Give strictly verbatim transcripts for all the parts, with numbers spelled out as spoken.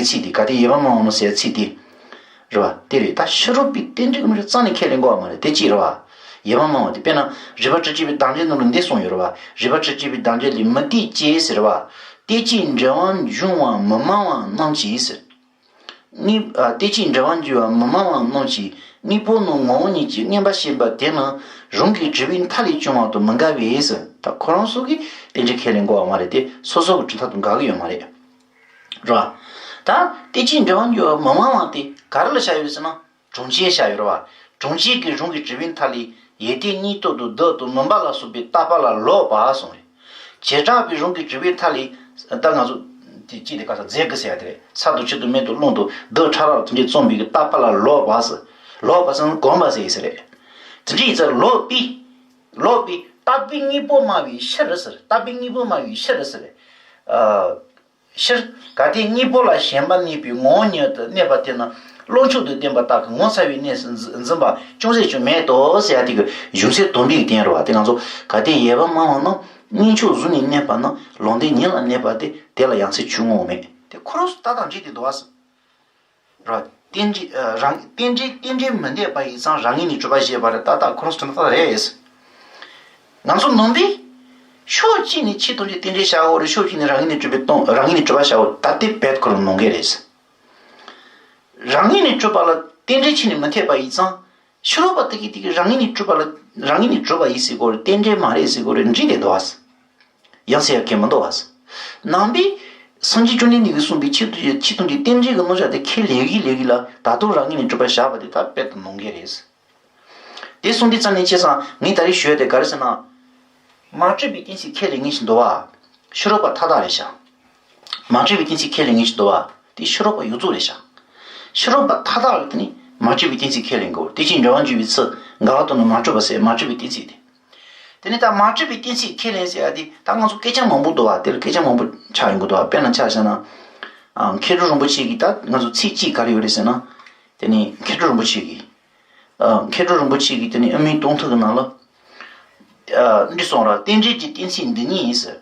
ཚིག་དེ་ག་དེ་ཡོད་པ་མ་འོངས་ནོ་ཟེར་ཚིག་དེ། རེད་བ། དེ་རེད། ད་ཕྱི་རོལ་པའི་རྟེན་འབྲེལ་གྱི་མི་རིགས་རྩ་ནས་ཁས་ལེན་དགོས་པ་མ་རེད། དེ་གཅིག་རེད་བ། ཡོད་པ་མ་འོངས་དེ་དཔེར་ན་རིགས་པ་སྤྲོས་བྲལ་བའི་བདག་འབྲས་ནང་ལ་འདི་གསུངས་ཡོད་རེད་བ། རིགས་པ་སྤྲོས་བྲལ་བའི་བདག་འབྲས་ལས་མུ་སྟེགས་སྐྱེ་ཟེར་བ། རྟེན་ཅིང་འབྲེལ་བར་འབྱུང་བ་མི་སྨྲ་བ་རྣམས་ཀྱིས་ཟེར། དངོས། ཨ། རྟེན་ཅིང་འབྲེལ་བར་འབྱུང་བ་མི་སྨྲ་བ་རྣམས་ཀྱིས་དངོས་པོ་ནི་ངོ་བོ་ཉིད་ཀྱིས་མངོན་པར་ཤེས་པ་དེ་ནི་རང་གི་གྲུབ་པའི་མཐའ་ལས་བྱུང་བ་དང་མི་འགལ་བས་ཟེར། ད་ཁོ་རང་ཚོ་གིས་རྟེན་འབྲེལ་ཁས་ལེན་དགོས་པ་མ་རེད་དེ། སོ་སོ་གི་གྲུབ་མཐའ་དང་འགལ་གི་ཡོད་མ་རེད། རེད་བ། ད་རྟེན་ཅིང་འབྲེལ་བར་འབྱུང་བ་མི་སྨྲ་བ་དེ་ག་རེ་ལ་བཞག་ཡོད་ཟེར་ན། གྲོང་ཁྱེར་བཞག་ཡོད་རེད་བ། གྲོང་ཁྱེར་གྱི་རང་གི་གྲུབ་པའི་མཐའ་ལས་ཡོན་ཏན་གཉིས་རྟོགས་དང་བདག་དང་མུན་པ་ལ་སོགས་པའི་བཏགས་པ་ལ་ལོག་པ་གསུངས་རེད། བྱེ་བྲག་པའི་རང་གི་གྲུབ་པའི་མཐའ་ལས། ད་ང་ཚོ་དེ་གཅིག་དེ་ག་ས་རྫས་ཀྱི་ཟེར་ཡ་དེ་རེད། ས་དང་ཆུ་དང་མེ་དང་རླུང་དང་རྡུལ་ཕྲ་རབ་དེ་འདྲས་རྩོམ་པའི་གི་བཏགས་པ་ལ་ལོག་པ་ཟེར། ལོག་པ་ཟེར་ན་གོམས་པ་ཟེར་ཡ་ཟེར་རེད། དེ་འདྲས་ཡིན་ཙང་ལོག་པའི། ལོག་པའི་བཏགས་པའི་དངོས་པོ་སྨྲ་བའི་ཕྱིར་ཟེར། བཏགས་པའི་དངོས་པོ་སྨྲ་བའི་ཕྱིར་ཟེར། ཨ། ཕྱིར། གལ་ཏེ་དངོས་པོ་ལ་ཞེན་པ་གནས་པའི་ངོ་བོ་ཉིད་དུ་གནས་པ་དེ་ནི་བློ་མཆོག་ཏུ་ལྡན་པ་དག་གིས་ངོ་ཚ་བའི་གནས་སུ་འཛིན་པ་ཅུང་ཟད་ཀྱང་མེད་དོ་ཟེར་ཡ་དེ་གི་གཞུང་ཚད་དོན་པའི་གི་དོན་རེད་བ། དེ་ང་ཚོ་གལ་ཏེ་ཡོད་པར་སྨྲ་བ་རྣམས་དངོས་ཕྱོགས་གཟུགས་ནས་གནས་པ་ན་ལོག་ལྟའི་ཉིད་ལ་གནས་པ་སྟེ། དེ་ལ་ཡང་ཚིག་ཆུང་ངུ་མེད། དེ་ཁོ་རང་ཚོ་ཏག་ཏག་འགྲིག་སྟེ་འདུག་བ། རེད་བ། རྟེན་འབྲེལ། ཨ། རང་རྟེན་འབྲེལ་རྟེན་འབྲེལ་མི་འཐད་པ་ཡིན་ཙང་རང་ངོས་ནས་གྲུབ་པ་ཞེས་པ་རེད། ཏག་ཏག་ཁོ་རང་ཚོ་ཏག་ཏག་རེད། ང་ཚོ་ནང་པས་ཕྱོགས་གཅིག་ནས་ཆོས་ཐམས་ཅད་རྟེན་འབྲེལ་བྱ་དགོས་རེད། ཕྱོགས་གཅིག་ནས་རང་ངོས་ནས་གྲུབ་པའི་སྟོང་། རང་ངོས་ནས་གྲུབ་པ་བྱ་དགོས། ད་དེ་རྦད་ཁོ་རང་ནང་འགལ་རེད། རང་ངོས་ནས་གྲུབ་པ་ལ་རྟེན་འབྲེལ་ཆོས་ནས་མི་འཐད་པ་ཡིན་ཙང་། ཕྱི་རོལ་པ་དེ་གིས་དེ་གིས་རང་ངོས་ནས་གྲུབ་པ་ལ་རང་ངོས་ནས་གྲུབ་པ་ཡིན་ཟེར་དགོས་རེད། རྟེན་འབྲེལ་མ་རེད་ཟེར་དགོས་རེད། འགྲིག་སྟེ་འདུག་བ། ཡང་ཟེར་ཡ་གལ་མི་འདུག་བ། ནང་པས་སངས་རྒྱས་བཅོམ་ལྡན་འདས་ཀྱིས་གསུངས་པའི་ཆོས་ཐམས་ཅད་ཆོས་ཐམས་ཅད་རྟེན་འབྲེལ་གྱི་རྣམ་གཞག་དེ་ཁས་ལེན་གྱི་ལེན་གྱི་ལ། ད་དུང་རང་ངོས་ནས་གྲུབ་པ་བཞག་པ་དེ་ད་རྦད་དེ་ནང་འགལ་རེད། དེ་གསུངས་དུས་ཙམ་ནས་བྱས་ཙང་ངས་ད་རེས་ཞུ་ཡ་དེ་ག་རེ་ཟེར་ན། མ་གྲུབ་པའི་གཏན་ཚིགས་ཁས་ལེན་མཁན་ཞིག་འདུག་བ། ཕྱི་རོལ་པ་མཐའ་དག་རེད་ཤག་མ་གྲུབ་པའི་གཏན་ཚིགས་ཁས་ལེན་མཁན་ཞིག་འདུག་བ། དེ་ཕྱི་རོལ་པ་ཡོངས་རྫོགས་རེད་ཤག་ཕྱི་རོལ་པ་མཐའ་དག་ལ་དེ་ནི་མ་གྲུབ་པའི་གཏན་ཚིགས་ཁས་ལེན་དགོས། རྟེན་ཅིང་འབྲེལ་བར་འབྱུང་བའི་ཚུལ་འགལ་བ་དང་ནི་མ་གྲུབ་པ་ཟེར། མ་གྲུབ་པའི་གཏན་ཚིགས་དེ། དེ་ནི་ད་མ་གྲུབ་པའི་གཏན་ཚིགས་ཁས་ལེན་ཟེར་ཡ་དེ་ད་ང་ཚོ་སྐད་ཆ་མང་པོ་འདུག་བ། དེ་ལ་སྐད་ཆ་མང་པོ་ཆགས་ཡོང་གི་འདུག་བ། དཔེར་ན་ཆ་བཞག་ན། ཨ། མཁས་གྲུབ་རིན་པོ་ཆེ་གིས་ད་ང་ཚོ་ཚིག་གཅིག་ག་རེ་ཡོད་རེད་ཟེར་ན། དེ་ནི་མཁས་གྲུབ་རིན་པོ་ཆེ་གིས། ཨ། མཁས་གྲུབ་རིན་པོ་ཆེ་གིས་དེ་ནི་དབུ་མའི་སྟོང་ཐུན་གྱི་ནང་ལ། ཨ། འདི་གསུངས་ར། རྟེན་འབྲེལ་གྱི་གཏན་ཚིགས་འདི་ཉིད་ཡིན་ཟེར།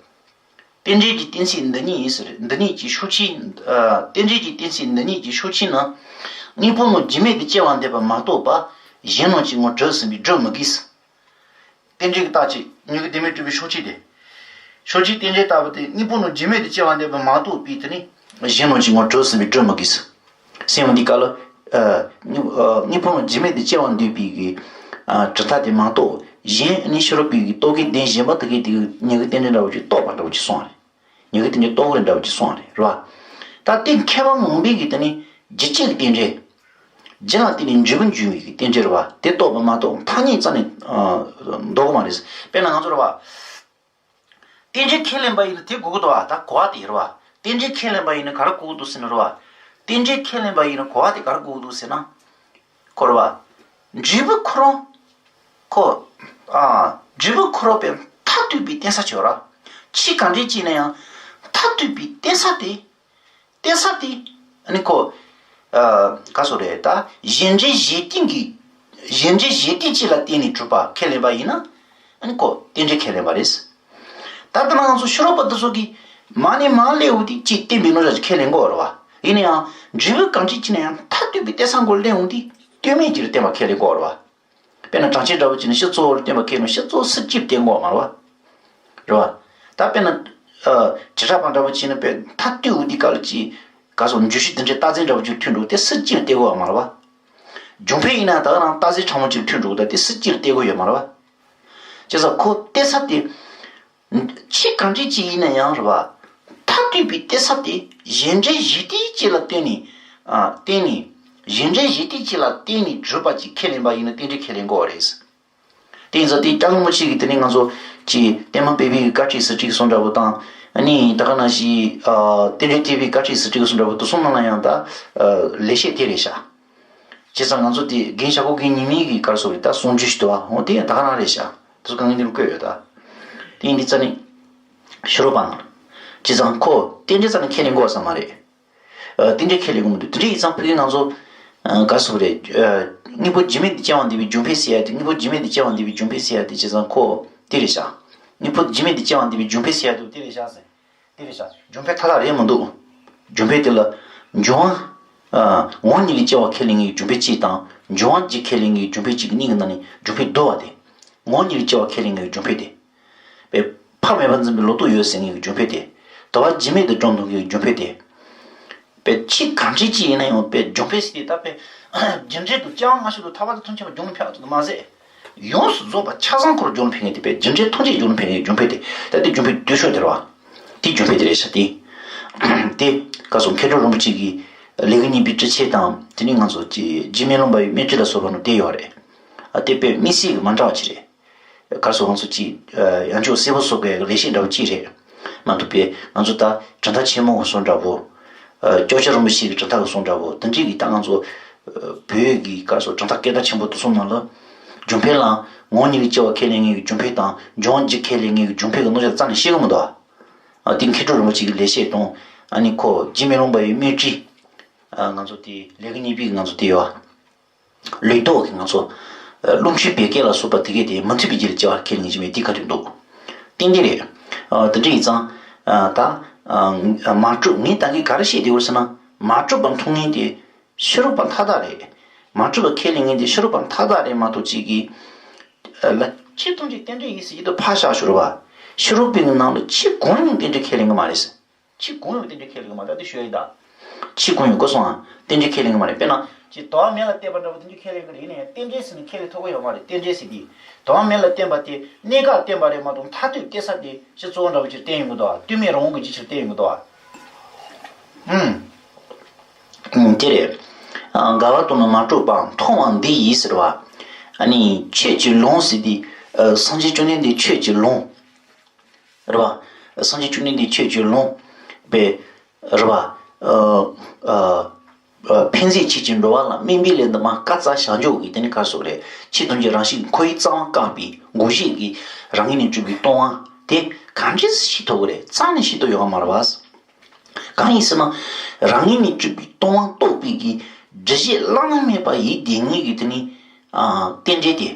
རྟེན་འབྲེལ་གྱི་གཏན་ཚིགས་འདི་ཉིད་ཡིན་ཟེར། འདི་ཉིད་ཀྱི་ཕྱོགས་ཆོས། ཨ། རྟེན་འབྲེལ་གྱི་གཏན་ཚིགས་འདི་ཉིད་ཀྱི་ཕྱོགས་ཆོས་ནི། དངོས་པོ་རྣམས་རྒྱུ་མེད་དུ་སྐྱེ་བར་འདོད་པ་མ་གཏོགས་པ། གཞན་རྣམས་ཀྱིས་ངོ་གྲུབ་ཟིན་པས་སྒྲུབ་མི་དགོས། རྟེན་འབྲེལ་གྱི་རྟགས་ཅིག་ཉིད་ཀྱི་བདེན་མེད་གྲུབ་པའི་ཕྱོགས་ཆོས་དེ། ཕྱོགས་ཆོས་རྟེན་འབྲེལ་ལྟ་བུ་དེ་དངོས་པོ་རྣམས་རྒྱུ་མེད་དུ་སྐྱེ་བར་འདོད་པ་མ་གཏོགས་པའི་དེ་ནི་གཞན་རྣམས་ཀྱིས་ངོ་གྲུབ་ཟིན་པས་སྒྲུབ་མི་དགོས། སེམས་འདི་ག་ལ། ཨ། དངོས་པོ་རྣམས་རྒྱུ་མེད་དུ་སྐྱེ་བར་འདོད་པའི་གི། ཨ། གྲུབ་མཐའ་དེ་མ་གཏོགས་གཞན་ནི་ཕྱི་རོལ་པའི་གི་རྟོག་གེའི་གདེང་གཞན་པ་དེ་གས་དེ་གི་ཉིད་ཀྱི་རྟེན་འབྲེལ་འདྲ་བོ་ཅིག་རྟོགས་པ་འདྲ་བོ་ཅིག་སོང་བ་རེད། ཉིད་ཀྱི་རྟེན་འབྲེལ་རྟོགས་པ་འདྲ་བོ་ཅིག་སོང་བ་རེད། རེད་བ། ད་དེ་མཁས་པ་མང་པོས་གི་དེ་ནི་རྒྱུ་སྐྱེ་གི་རྟེན་འབྲེལ། རྒྱུ་ལ་བརྟེན་ནས་འབྲས་བུ་འབྱུང་བའི་གི་རྟེན་འབྲེལ་རེད་བ། དེ་རྟོགས་པ་མ་གཏོགས་ཐ་སྙད་རྩ་ནས། ཨ། འདོགས་གི་མ་རེད། དཔེར་ན་ང་ཚོ་རེད་བ། རྟེན་འབྲེལ་ཁས་ལེན་པ་ཡིན་ན་དེ་དགོས་ཀྱི་འདུག་བ། ད་གོ་བ་དེ་རེད་བ། རྟེན་འབྲེལ་ཁས་ལེན་པ་ཡིན་ན་ག་རེ་དགོས་ཀྱི་འདུག་ཟེར་ན་རེད་བ། རྟེན་འབྲེལ་ཁས་ལེན་པ་ཡིན་ན་གོ་བ་དེ་ག་རེ་དགོས་ཀྱི་འདུག་ཟེར་ན། ཁོ་རེད་བ། འབྲས་བུ་ཁོ་རང་། ཁོ། ཨ། འབྲས་བུ་ཁོ་རང་པའི་མཐར་ཐུག་པའི་རྟེན་ས་ཆོས་ར། ཆོས་གང་འདྲ་ཅིག་ན་ཡང་མཐར་ཐུག་པའི་རྟེན་ས་དེ། རྟེན་ས་དེ། ཨ་ནི་ཁོ། ཨ། ག་སོ་རེད་ད། གཞན་འབྲེལ་གཞན་རྟེན་གྱི། གཞན་འབྲེལ་གཞན་རྟེན་གཅིག་ལ་བརྟེན་ནས་གྲུབ་པ་ཁས་ལེན་པ་ཡིན་ན། ཨ་ནི་ཁོ་རྟེན་འབྲེལ་ཁས་ལེན་པ་རེད། ད་ལྟ་ང་ཚོ་ཕྱི་རོལ་པ་འདི་ཚོ་གིས་མ་ནས་མ་སླེབས་འོང་དུས་ཅིག་བརྟེན་པའི་རྣམ་གཞག་ཅིག་ཁས་ལེན་གོ་རེད་བ། ཡིན་ན་ཡང་འབྲས་བུ་གང་འདྲ་ཅིག་ན་ཡང་མཐར་ཐུག་པའི་རྟེན་ས་མགོ་སླེབས་འོང་དུས་ལྟོས་མེད་ཀྱི་རྟེན་པ་ཁས་ལེན་གོ་རེད་བ། དཔེར་ན་གྲངས་ཅན་འདྲ་བོ་བྱས་ན་སྤྱི་གཙོ་བོར་བསྟན་པ་ཁས་ལེན། སྤྱི་གཙོ་བོ་སུ་གཅིག་བསྟན་དགོས་མ་རེད་བ། རེད་བ། ད་དཔེར་ན། ཨ། བྱེ་བྲག་པ་འདྲ་བོ་བྱས་ན་དཔེ་མཐར་ཐུག་འོ་དེ་ག་ལ་ཅིག་ག་སོ་འཇུག་ཤུལ་དེ་འདྲའི་རྟགས་ཚིག་འདྲ་བོ་ཅིག་ཐོན་འགྲོ་དེ་སུ་གཅིག་བསྟན་དགོས་མ་རེད་བ། འབྱུང་འཕེལ་ཡིན་ན་ད་ག་རང་རྟགས་ཚིག་ཕྲ་མོ་ཅིག་ཐོན་འགྲོ་ད་དེ་སུ་གཅིག་བསྟན་དགོས་ཡོད་མ་རེད་བ། བྱས་ཙང་ཁོ་བསྟན་ས་དེ། ཆོས་གང་འདྲ་ཅིག་ཡིན་ན་ཡང་རེད་བ། མཐར་ཐུག་པའི་གཏད་ས་དེ་གཞན་འབྲེལ་གཞི་རྟེན་གཅིག་ལ་བརྟེན་ནས། ཨ། བརྟེན་ནས། གཞན་འབྲེལ་གཞི་རྟེན་གཅིག་ལ་བརྟེན་ནས་གྲུབ་པ་ཅིག་ཁས་ལེན་པ་ཡིན་ན་རྟེན་འབྲེལ་ཁས་ལེན་དགོས་པ་རེད། དེ་ཡིན་ཙང་དེ་སྐྱབས་མགོན་རིན་པོ་ཆེ་གིས་དེ་ནས་ང་ཚོ་ཀྱི་བསྟན་པ་སྤེལ་བའི་བཀའ་ཁྲིད་ཟུར་ཁྲིད་གསུང་འདྲ་པོ་དང་། ཨ་ནི་ད་ག་ནང་བཞིན། ཨ། རྟེན་འབྲེལ་ཐེག་པའི་བཀའ་ཁྲིད་ཟུར་ཁྲིད་གསུང་འདྲ་པོ་དེ་གསུང་ནང་ལ་ཡང་ད། ཨ། ལེགས་བཤད་དེ་རེད་ཤག་བྱས་ཙང་ང་ཚོ་དེ་རྒན་ཞྭ་གོ་དགེ་ཉི་མའི་གི་ག་རེ་ཟེར་དགོས་རེད་ད། གསུང་རྒྱུན་ཞིག་འདུག་བ། འོ་དེ་ཡང་ད་ག་རང་རེད་ཤག་དེ་ཚོ་གང་ཡིན་དེ་ལ་བཀོད་ཡོད་ད། དེ་ཡིན་དུས་ཙ་ནི། ཕྱི་རོལ་པ་ནང་། བྱས་ཙང་ཁོ་རྟེན་འབྲེལ་རྩ་ནས་ཁས་ལེན་དགོས་ས་མ་རེད། ཨ། རྟེན་འབྲེལ་ཁས་ལེན་དགོས་མི་འདུག་དེ་འདྲ་ཡིན་ཙང་ཕ་གི་ང་ཚོ། ཨ། ག་རེ་ཟེར་དགོས་རེད། ཨ། དངོས་པོ་རྒྱུ་མེད་དུ་སྐྱེ་བར་འདོད་པའི་འབྱུང་འཕེལ་ཟེར་ཡ་དེ། དངོས་པོ་རྒྱུ་མེད་དུ་སྐྱེ་བར་འདོད་པའི་འབྱུང་འཕེལ་ཟེར་ཡ་དེ་བྱས་ཙང་ཁོ་དེ་རེད་ཤག་དངོས་པོ་རྒྱུ་མེད་དུ་སྐྱེ་བར་འདོད་པའི་འབྱུང་འཕེལ་ཟེར་ཡ་དེ་དེ་རེད་ཤག་ཟེར། དེ་རེད་ཤག་འབྱུང་འཕེལ་མཐའ་དག་རེད་མི་འདུག་འབྱུང་འཕེལ་དེ་ལ་ འབྱུང་བ། ཨ། ངོ་བོ་ཉིད་ལས་སྐྱེ་བ་ཁས་ལེན་མཁན་གྱི་འབྱུང་འཕེལ་གཅིག་དང་འབྱུང་བ་འཇིག་ཁས་ལེན་མཁན་གྱི་འབྱུང་འཕེལ་གཅིག་གི་གཉིས་ཀྱི་ནང་ནས་འབྱུང་འཕེལ་བསྡུ་བ་དེ། ངོ་བོ་ཉིད་ལས་སྐྱེ་བ་ཁས་ལེན་མཁན་གྱི་འབྱུང་འཕེལ་དེ། པའི་ཕ་མེས་པར་འཛིན་པའི་ལོ་ཏོག་ཡོད་ཟེར་མཁན་གྱི་འབྱུང་འཕེལ་དེ། དུ་བ་རྒྱུས་མེད་དུ་བཅོམ་འདུག་མཁན་གྱི་འབྱུང་འཕེལ་དེ། པའི་ཆེས་གང་ཅི་ཅི་ཡིན་ན་ཡང་པའི་འབྱུང་འཕེལ་ཟེར་དེ་ད་པའི་རྒྱུ་འབྲས་དང་རྐྱེན་དབང་མངོན་སུམ་དུ་ཐར་པ་དང་ཐམས་ཅད་པ་རྒྱུ་ལ་ཕན་པ་ཙམ་དུ་མ་ཟད། ཡོངས་སུ་རྫོགས་པ་ཆ་ཚང་ཁོ་རང་རྒྱུ་ལ་ཕན་མཁན་དེ་པའི་རྒྱུ་འབྲས་ཐམས་ཅད་རྒྱུ་ལ་ཕན་མཁན་གྱི་འབྱུང་འཕེལ་དེ། ད་དེ་འབྱུང་འཕེལ་བསྡུས་ཤོག་དེ་རེད་བ། དེ་འབྱུང་འཕེལ་དེ་རེད་ཤག་དེ། དེ་ག་སོང་མཁས་གྲུབ་རིན་པོ་ཆེ་གིས་ལས་ཀྱི་གཉིས་པའི་དྲི་ཆབ་དང་དེ་ནས་ང་ཚོ་གི་རྒྱུས་མེད་རློན་པ་ཡི་སྨན་དཔྱད་ལ་སོགས་པ་ནང་བསྟན་ཡོད་རེད། ཨ། དེ་དཔེ་དམིགས་བསལ་གྱི་མ་འདྲ་བ་ཅིག་རེད། ག་སོགས་ང་ཚོ་གི་ཡང་ཆོས་སེར་པོ་སོགས་ཀྱི་ལེགས་བཤད་འདྲ་བོ་ཅིག་རེད། མ་གཏོགས་པའི་ང་ཚོ་ད་གྲུབ་མཐའ་ཆེན་མོ་གི་གསུང་འདྲ་བོ། སྐྱོབ་བྱ་རིན་པོ་ཆེ་གི་གྲུབ་མཐའ་གི་གསུང་འདྲ་བོ་དེ་འདྲའི་གི་ད་ང་ཚོ་བོད་ཀྱི་ག་སོགས་གྲུབ་མཐའ་སྐད་གྲགས་ཆེན་པོ་དེ་ཚོ་ནང་ལ། འབྱུང་འཕེལ་ལ་ངོ་བོ་ཉིད་ལས་སྐྱེ་བ་ཁས་ལེན་མཁན་གྱི་འབྱུང་འཕེལ་དང་འབྱུང་བ་འཇིག་ཁས་ལེན་མཁན་གྱི་འབྱུང་འཕེལ་གྱི་རྣམ་གཞག་རྩ་ནས་བཤད་ཀྱི་མི་འདུག་ཨ། དེ་མཁས་གྲུབ་རིན་པོ་ཆེ་གི་ལེགས་བཤད་དང་། ཨ་ནི་ཁོ་རྒྱུས་མེད་རློན་པ་ཡི་སྨན་དཔྱད། ང་ཚོ་དེ་ལས་ཀྱི་གཉིས་པའི་ང་ཚོ་དེ་ཡོད། ལུས་ཐོག་གི་ང་ཚོ། རླུང་མཁྲིས་བད་ཀན་ལ་སོགས་པ་དེ་གས་དེ་མུ་མཐུད་པའི་རྒྱུད་ལ་སྐྱེ་བ་ཁས་ལེན་གྱི་མེད་དེ་ག་རེ་འདུག། ཏན་ཏན་རེད། དེ་འདྲ་ཡིན་ཙང་། ད། མ་གྲུབ་ངས་ད་གིན་ག་རེ་བཤད་དེ་ཡོད་ཟེར་ན། མ་གྲུབ་པར་མཐོང་མཁན་དེ་ཕྱི་རོལ་པ་མཐའ་དག་རེད། མ་གྲུབ་པ་ཁས་ལེན་མཁན་དེ་ཕྱི་རོལ་པ་མཐའ་དག་རེད་མ་གཏོགས་གཅིག་གིས། ལ་ཆེས་ཐམས་ཅད་རྟེན་འབྲེལ་ཡིན་ཟེར་གྱི་འདུག་ཕར་བཞག་ཞོར་བ། ཕྱི་རོལ་པའི་ནང་ལ་ཆེས་གོང་ཡང་རྟེན་འབྲེལ་ཁས་ལེན་གྱི་མ་རེད། ཕྱིས་གང་ཡོང་རྟེན་འབྲེལ་ཁས་ལེན་གྱི་མ་རེད་དེ་ཞུ་ཡ་ཡིན་ད། ཕྱིས་གང་ཡོང་གོ་སོང་ཨ། རྟེན་འབྲེལ་ཁས་ལེན་གྱི་མ་རེད། དཔེར་ན། ཅིག་དོ་བ་མེད་ལ་བརྟེན་པ་འདྲ་བོ་དེ་འདྲ་ཁས་ལེན་གྱི་རེད། ཡིན་ན་ཡང་རྟེན་འབྲེལ་ཟེར་ནས་ཁས་ལེན་ཐུབ་ཀྱི་ཡོད་མ་རེད། རྟེན་འབྲེལ་ཟེར་དུས། དོ་བ་མེད་ལ་བརྟེན་པ་དེ་གནས་སྐབས་བརྟེན་པ་རེད་མ་གཏོགས་མཐར་ཐུག་བརྟེན་ས་དེ་སྤྱི་གཙོ་བོ་འདྲ་བོ་ཅིག་བརྟེན་ཡོང་གི་འདུག་ཨ། ལྟོས་མེད་རང་དབང་གི་རྒྱུ་ཆར་བརྟེན་ཡོང་གི་འདུག་ཨ། ཨུམ། ཨུམ། དེ་རེད། འགལ་བ་དང་ནི་མ་གྲུབ་པ་མཐོང་བ་འདི་ཡིས་ཟེར་བ། ཨ་ནི་ཆོས་ཀྱི་ལུང་ཟེར་དུས། སངས་རྒྱས་བཅོམ་ལྡན་འདས་ཆོས་ཀྱི་ལུང་། རེད་བ། སངས་རྒྱས་བཅོམ་ལྡན་འདས་ཆོས་ཀྱི་ལུང་། པའི། རེད་བ། ཨ། ཨ། ཕན་མཛད་ཆོས་ཀྱི་འགྲོ་བ་ལ་སྨན་པའི་ལས་འདི་མ་བཀའ་སྩལ་བྱང་ཆུབ་ཀྱི་དེ་ནི་ག་རེ་ཟེར་རེད། ཆོས་ཐམས་ཅད་རང་བཞིན་ཁོ་ཡི་རྩ་བ་བཀག་པའི་འགོག་བྱེད་ཀྱི་རང་ངོས་ནས་གྲུབ་པའི་སྟོང་པ་དེ་ག་འདྲས་སེ་ཤེས་ཐུབ་ཀྱི་རེད། རྩ་ནས་ཤེས་ཐུབ་ཡོད་པ་མ་རེད་བ། གང་ཡིན་ཟེར་ན། རང་ངོས་ནས་གྲུབ་པའི་སྟོང་པ་རྟོགས་པའི་གི་སྒྲུབ་བྱེད་བླ་ན་མེད་པ་ཡིན་དེ་ངེས་ཀྱི་དེ་ནི། ཨ། རྟེན་འབྲེལ་དེ།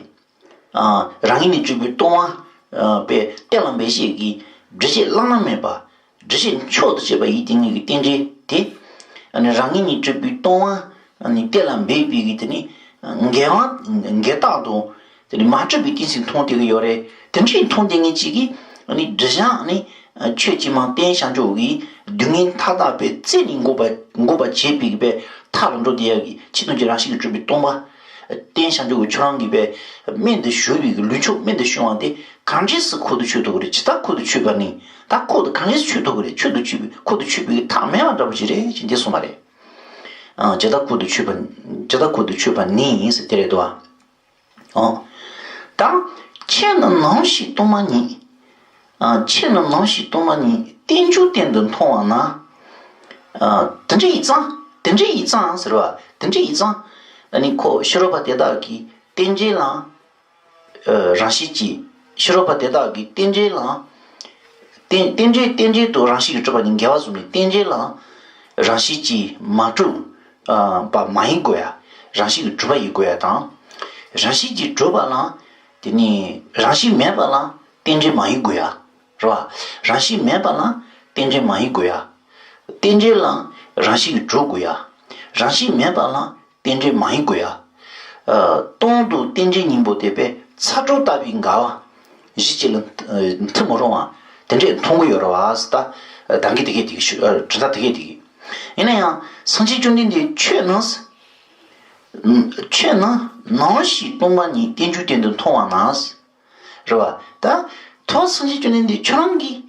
རང་ངོས་ནས་གྲུབ་པའི་སྟོང་པ། པའི་གཏན་ལ་འབེབས་བྱེད་ཀྱི་སྒྲུབ་བྱེད་བླ་ན་མེད་པ། སྒྲུབ་བྱེད་མཆོག་ཏུ་གྱུར་པ་ཡིན་དེ་ངེས་ཀྱི་རྟེན་འབྲེལ་དེ། རང་ངོས་ནས་གྲུབ་པའི་སྟོང་པ་གཏན་ལ་འབེབས་པའི་གི་དེ་ནི་འགལ་བ་འགལ་རྟགས་དང་། དེ་ནི་མ་གྲུབ་པའི་རྟེན་ཅིག་མཐོང་བསྡད་ཀྱི་ཡོད་རེད། དེ་འདྲའི་མཐོང་བསྡད་མཁན་ཅིག་གིས་ནི་སྒྲུབ་བྱ་ནི། ཆོས་ཀྱི་མ་བསྟན་བྱང་ཆུབ་ཀྱི་སྡུག་བསྔལ་མཐའ་དག་པའི་རྩད་ནས་འགོག་པ་འགོག་པ་བྱེད་པའི་གི་པའི་མཐའ་ལ་འགྲོ་བསྡད་ཡག་གི་ཆོས་ཐམས་ཅད་རང་བཞིན་གྱིས་གྲུབ་པའི་སྟོང་པ། བསྟན་བྱང་ཆུབ་ཀྱི་ཁྱོད་རང་གི་པའི་རྨད་དུ་བྱུང་བའི་གི་ལུས་མཆོག་རྨད་དུ་བྱུང་བ་དེ་གང་འདྲས་སུ་ཁོ་ཐག་ཆོད་ཐུབ་ཀྱི་རེད། ཇི་ལྟར་ཁོ་ཐག་ཆོད་པ་ནི་ད་ཁོ་ཐག་གང་འདྲས་སུ་ཆོད་ཐུབ་ཀྱི་རེད། ཆོད་དུ་ཆོད་པའི་ཁོ་ཐག་ཆོད་པའི་གི་ཐག་མེད་པ་འདྲ་པོ་ཞིག་རེད་ཅེས་འདི་གསུངས་པ་རེད། ཇི་ལྟར་ཁོ་ཐག་ཆོད་པ། ཇི་ལྟར་ཁོ་ཐག་ཆོད་པ་ནི་ཟེར་དེ་རེད་དོ། ཨོ། ད། ཁྱེད་ནི་ནམ་ཞིག་སྟོང་པ་ཉིད། ཨ། ཁྱེད་ནི་ནམ་ཞིག་སྟོང་པ་ཉིད་རྟེན་འབྱུང་རྟེན་དུ་མཐོང་བ་ན། ཨ། དེ་འདྲ་ཡིན་ཙང་། དེ་འདྲ་ཡིན་ཙང་ཟེར་བ། དེ་འདྲ་ཡིན་ཙང་། ཨ་ནི་ཁོ་ཕྱི་རོལ་པ་དེ་དག་གིས་རྟེན་འབྲེལ་ལ། ཨ། རང་བཞིན་གྱིས། ཕྱི་རོལ་པ་དེ་དག་གིས་རྟེན་འབྲེལ་ལ། རྟེན་རྟེན་འབྲེལ་རྟེན་འབྲེལ་དུ་རང་བཞིན་གྱིས་གྲུབ་པ་ནི་འགལ་བ་བཟུང་ནས་རྟེན་འབྲེལ་ལ། རང་བཞིན་གྱིས་མ་གྲུབ། ཨ། པ་མ་ཡིན་དགོས་ཡ། རང་བཞིན་གྱིས་གྲུབ་པ་ཡིན་དགོས་ཡ་དང་། རང་བཞིན་གྱིས་གྲུབ་པ་ལ། དེ་ནི་རང་བཞིན་མེད་པ་ལ་རྟེན་འབྲེལ་མ་ཡིན་དགོས་ཡ། རེད་བ། རང་བཞིན་མེད་པ་ལ་རྟེན་འབྲེལ་མ་ཡིན་དགོས་ཡ། རྟེན་འབྲེལ་ལ་རང་བཞིན་གྱིས་གྲུབ་དགོས་ཡ། རང་བཞིན་མེད་པ་ལ་རྟེན་འབྲེལ་མ་ཡིན་དགོས་ཡ། ཨ། སྟོང་དུ་རྟེན་འབྲེལ་གཉིས་པོ་དེ་པས་ཚ་དྲོད་ལྟ་བུའི་འགལ་བ། གཞི་གཅིག་ལ་མཐུན་མི་རུང་བ། དེ་འདྲས་མཐོང་གི་ཡོད་རེད་བ། ད་ད་གིན་དེ་གས་དེ་གི་ཞུ། ཨ། གྲུབ་མཐའ་དེ་གས་དེ་གི། ཡིན་ན་ཡང་སངས་རྒྱས་བཅོམ་ལྡན་འདས་ཁྱོད་ནི། ཁྱོད་ནི་ནམ་ཞིག་སྟོང་པ་ཉིད་རྟེན་འབྱུང་རྟེན་དུ་མཐོང་བ་ན། རེད་བ། ད་ཐོག་སངས་རྒྱས་བཅོམ་ལྡན་འདས་ཁྱོད་རང་གིས།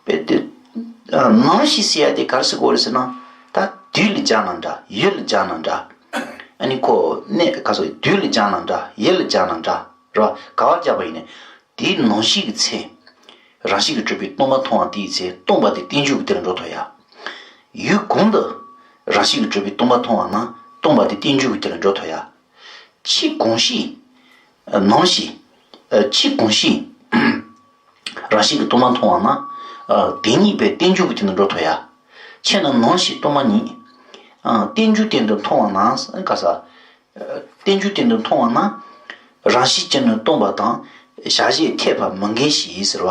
དཔེ་དེ། ནམ་ཞིག་ཟེར་ཡ་དེ་ག་རེ་ཟེར་དགོས་རེད་ཟེར་ན། ད་དུས་ལ་སྦྱར་ན་འདྲ། ཡུལ་ལ་སྦྱར་ན་འདྲ། ཨ་ནི་ཁོ་གནས་ག་སོ་དུས་ལ་སྦྱར་ན་འདྲ། ཡུལ་ལ་སྦྱར་ན་འདྲ། རེད་བ། ག་བ་སྦྱར་བ་ཡིན་ནའི། དེའི་ནམ་ཞིག་གི་ཚེ། རང་བཞིན་གྱིས་གྲུབ་པའི་སྟོང་པ་མཐོང་བ་དེའི་ཚེ་སྟོང་པ་དེ་རྟེན་འབྱུང་གི་དེ་ལ་འགྲོ་ཐུབ་ཡ། ཡུལ་གང་དུ་རང་བཞིན་གྱིས་གྲུབ་པའི་སྟོང་པ་མཐོང་བ་ན་སྟོང་པ་དེ་རྟེན་འབྱུང་གི་དེ་ལ་འགྲོ་ཐུབ་ཡ། ཕྱིས་གང་ཞིག་ནམ་ཞིག་ཕྱིས་གང་ཞིག་རང་བཞིན་གྱིས་སྟོང་པ་མཐོང་བ་ན། དེ་ཉིད་པའི་རྟེན་འབྱུང་གི་དེ་ལ་འགྲོ་ཐུབ་ཡ། ཁྱེད་ནི་ནམ་ཞིག་སྟོང་པ་ཉིད། རྟེན་འབྱུང་རྟེན་དུ་མཐོང་བ་ན། ག་ས། རྟེན་འབྱུང་རྟེན་དུ་མཐོང་བ་ན། རང་བཞིན་གྱིས་ནི་སྟོང་པ་དང་། བྱ་བྱེད་འཐད་པ་མི་འགལ་ཞེས་ཟེར་བ།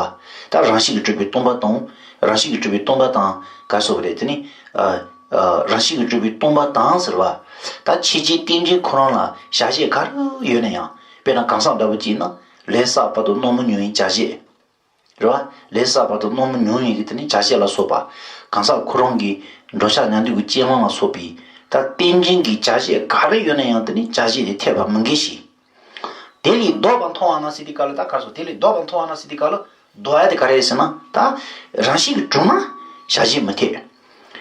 ད་རང་བཞིན་གྱིས་གྲུབ་པའི་སྟོང་པ་དང་། རང་བཞིན་གྱིས་གྲུབ་པའི་སྟོང་པ་དང་ག་སོགས་རེད་དེ་ནི། ཨ། རང་བཞིན་གྱིས་གྲུབ་པའི་སྟོང་པ་དང་ཟེར་བ། ད་ཕྱི་རྒྱལ་རྟེན་འབྲེལ་ཁོ་རང་ལ་བྱ་བྱེད་ག་རེ་ཡོད་ན་ཡང་། དཔེར་ན་གང་ཟག་འདྲ་པོ་གཅིག་ན་ལས་བསགས་བར་དུ་རྣམ་སྨིན་མྱོང་བའི་བྱ་བྱེད། རེད་བ། ལས་བསགས་བར་དུ་རྣམ་སྨིན་མྱོང་བའི་གི་དེ་ནི་བྱ་བྱེད་ལ་སོགས་པ། གང་ཟག་ཁོ་རང་གི་འགྲོ་འཆག་ཉལ་འདུག་གི་སྤྱོད་ལམ་ལ་སོགས་པའི་ད་རྟེན་འབྲེལ་གྱི་བྱ་བྱེད་ག་རེ་ཡོད་ན་ཡང་དེ་ནི་བྱ་བྱེད་དེ་འཐད་པ་མི་འགལ་ཞིང་། དེ་ལས་ལྡོག་པར་མཐོང་བ་ན་ཟེར་དུས་སྐབས་ལ་ད་ག་རེ་ཟེར། དེ་ལས་ལྡོག་པར་མཐོང་བ་ན་ཟེར་དུས་སྐབས་ལ་ལྡོག་ཡ་དེ་ག་རེ་ཟེར་ན། ད་རང་བཞིན་གྱིས་གྲུབ་ན་བྱ་བྱེད་མི་འཐད།